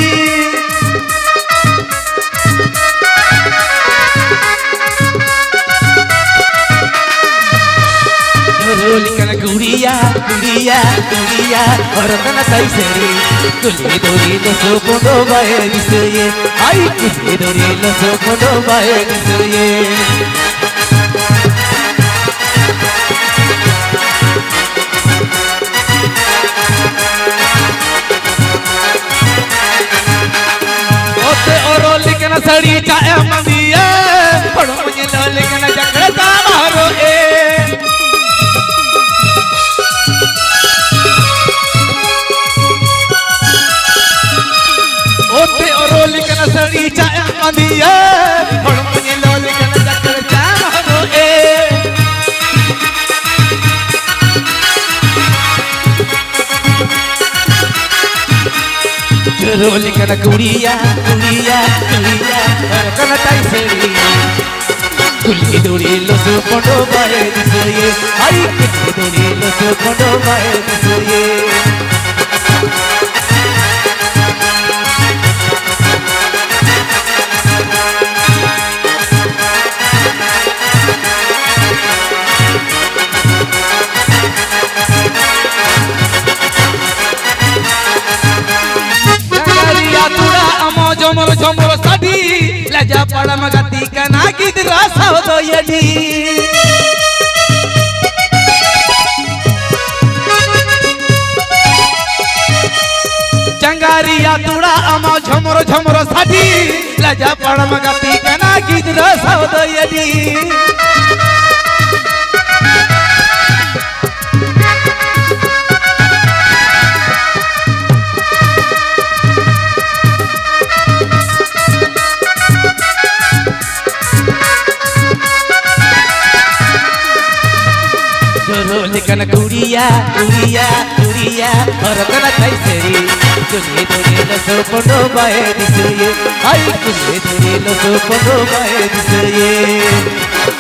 ᱨᱩᱞ ᱠᱟᱱᱟ ᱠᱩᱲᱤᱭᱟ, ᱠᱩᱲᱤᱭᱟ, ᱠᱩᱲᱤᱭᱟ, ᱦᱚᱨ ᱠᱟᱱᱟ ᱛᱟᱭ ᱥᱟᱹᱨᱤ᱾ ᱠᱩᱞᱦᱤ ᱫᱷᱩᱲᱤ ᱞᱚᱥᱚᱫ ᱯᱚᱸᱰᱚ ᱵᱟᱭ ᱫᱤᱥᱟᱹᱭᱮ᱾ ᱟᱭ ᱠᱩᱞᱦᱤ ᱫᱷᱩᱲᱤ ᱞᱚᱥᱚᱫ ᱯᱚᱸᱰᱚ ᱵᱟᱭ ᱫᱤᱥᱟᱹᱭᱮ᱾ ᱚᱛᱮ ᱚᱨᱚ ᱞᱮᱠᱟᱱ ᱥᱟᱹᱲᱤ ᱪᱟ ᱮᱢ ᱵᱟᱸᱫᱤᱭᱟ, ᱦᱚᱲᱢᱚ ᱧᱮᱞᱚᱜ ᱞᱮᱠᱟᱱ ᱡᱟᱠᱲᱟ ᱛᱟᱢ ᱦᱚᱨᱚᱜ ᱮ᱾ ᱚᱛᱮ ᱚᱨᱚ ᱞᱮᱠᱟᱱ ᱥᱟᱹᱲᱤ ᱪᱟ ᱮᱢ ᱵᱟᱸᱫᱤᱭᱟ, ᱦᱚᱲᱢᱚ ᱧᱮᱞᱚᱜ ᱞᱮᱠᱟᱱ ᱡᱟᱠᱲᱟ ᱛᱟᱢ ᱦᱚᱨᱚᱜ ᱮ᱾ ᱪᱚᱨᱚ ᱞᱮᱠᱟᱱ ᱠᱩᱲᱤᱭᱟ, ᱠᱩᱲᱤᱭᱟ, ᱠᱩᱲᱤᱭᱟ, ᱦᱚᱨ ᱠᱟᱱᱟ ᱛᱟᱭ ᱥᱟᱹᱲᱤ᱾ ᱠᱩᱞᱦᱤ ᱫᱷᱩᱲᱤ ᱞᱚᱥᱚᱫ ᱯᱚᱸᱰᱚ ᱵᱟᱭ ᱫᱤᱥᱟᱹᱭᱮ᱾ ᱟᱭ ᱠᱩᱞᱦᱤ ᱫᱷᱩᱲᱤ ᱞᱚᱥᱚᱫ ᱯᱚᱸᱰᱚ ᱵᱟᱭ ᱫᱤᱥᱟᱹᱭᱮ᱾ ᱡᱟᱸᱜᱟ ᱨᱮᱭᱟᱜ ᱛᱩᱲᱟ ᱟᱢᱚ ᱡᱷᱚᱢᱚᱨ ᱡᱷᱚᱢᱚᱨ ᱥᱟᱰᱤ, ᱞᱟᱡᱟ ᱯᱟᱲᱟᱢ ᱜᱟᱛᱮ ᱠᱟᱱᱟ ᱜᱤᱫᱽᱨᱟᱹ ᱥᱟᱶ ᱫᱚ ᱟᱹᱰᱤ᱾ ᱰᱟᱝᱜᱟᱨᱤᱭᱟ ᱛᱩᱲᱟ ᱟᱢᱟᱜ ᱡᱷᱚᱢᱚᱨ ᱡᱷᱚᱢᱚᱨ ᱥᱟᱰᱤ, ᱞᱟᱡᱟ ᱯᱟᱲᱟᱢ ᱜᱟᱛᱮ ᱠᱟᱱᱟ ᱜᱤᱫᱽᱨᱟᱹ ᱥᱟᱶ ᱫᱚ ᱟᱹᱰᱤ᱾ ᱡᱚᱨᱚ ᱞᱮᱠᱟᱱ ᱠᱩᱲᱤᱭᱟ, ᱠᱩᱲᱤᱭᱟ, ᱠᱩᱲᱤᱭᱟ, ᱦᱚᱨᱚᱜ ᱠᱟᱱᱟ ᱛᱟᱭ ᱥᱟᱹᱲᱤ᱾ ᱫᱩᱞᱦᱤ ᱫᱩᱞᱦᱤ ᱞᱚᱥᱚ ᱯᱚᱰᱚ ᱵᱟᱭ ᱫᱤᱥᱟᱹᱭᱮ, ᱟᱭ ᱫᱩᱞᱦᱤ ᱫᱩᱞᱦᱤ ᱞᱚᱥᱚ ᱯᱚᱰᱚ ᱵᱟᱭ ᱫᱤᱥᱟᱹᱭᱮ᱾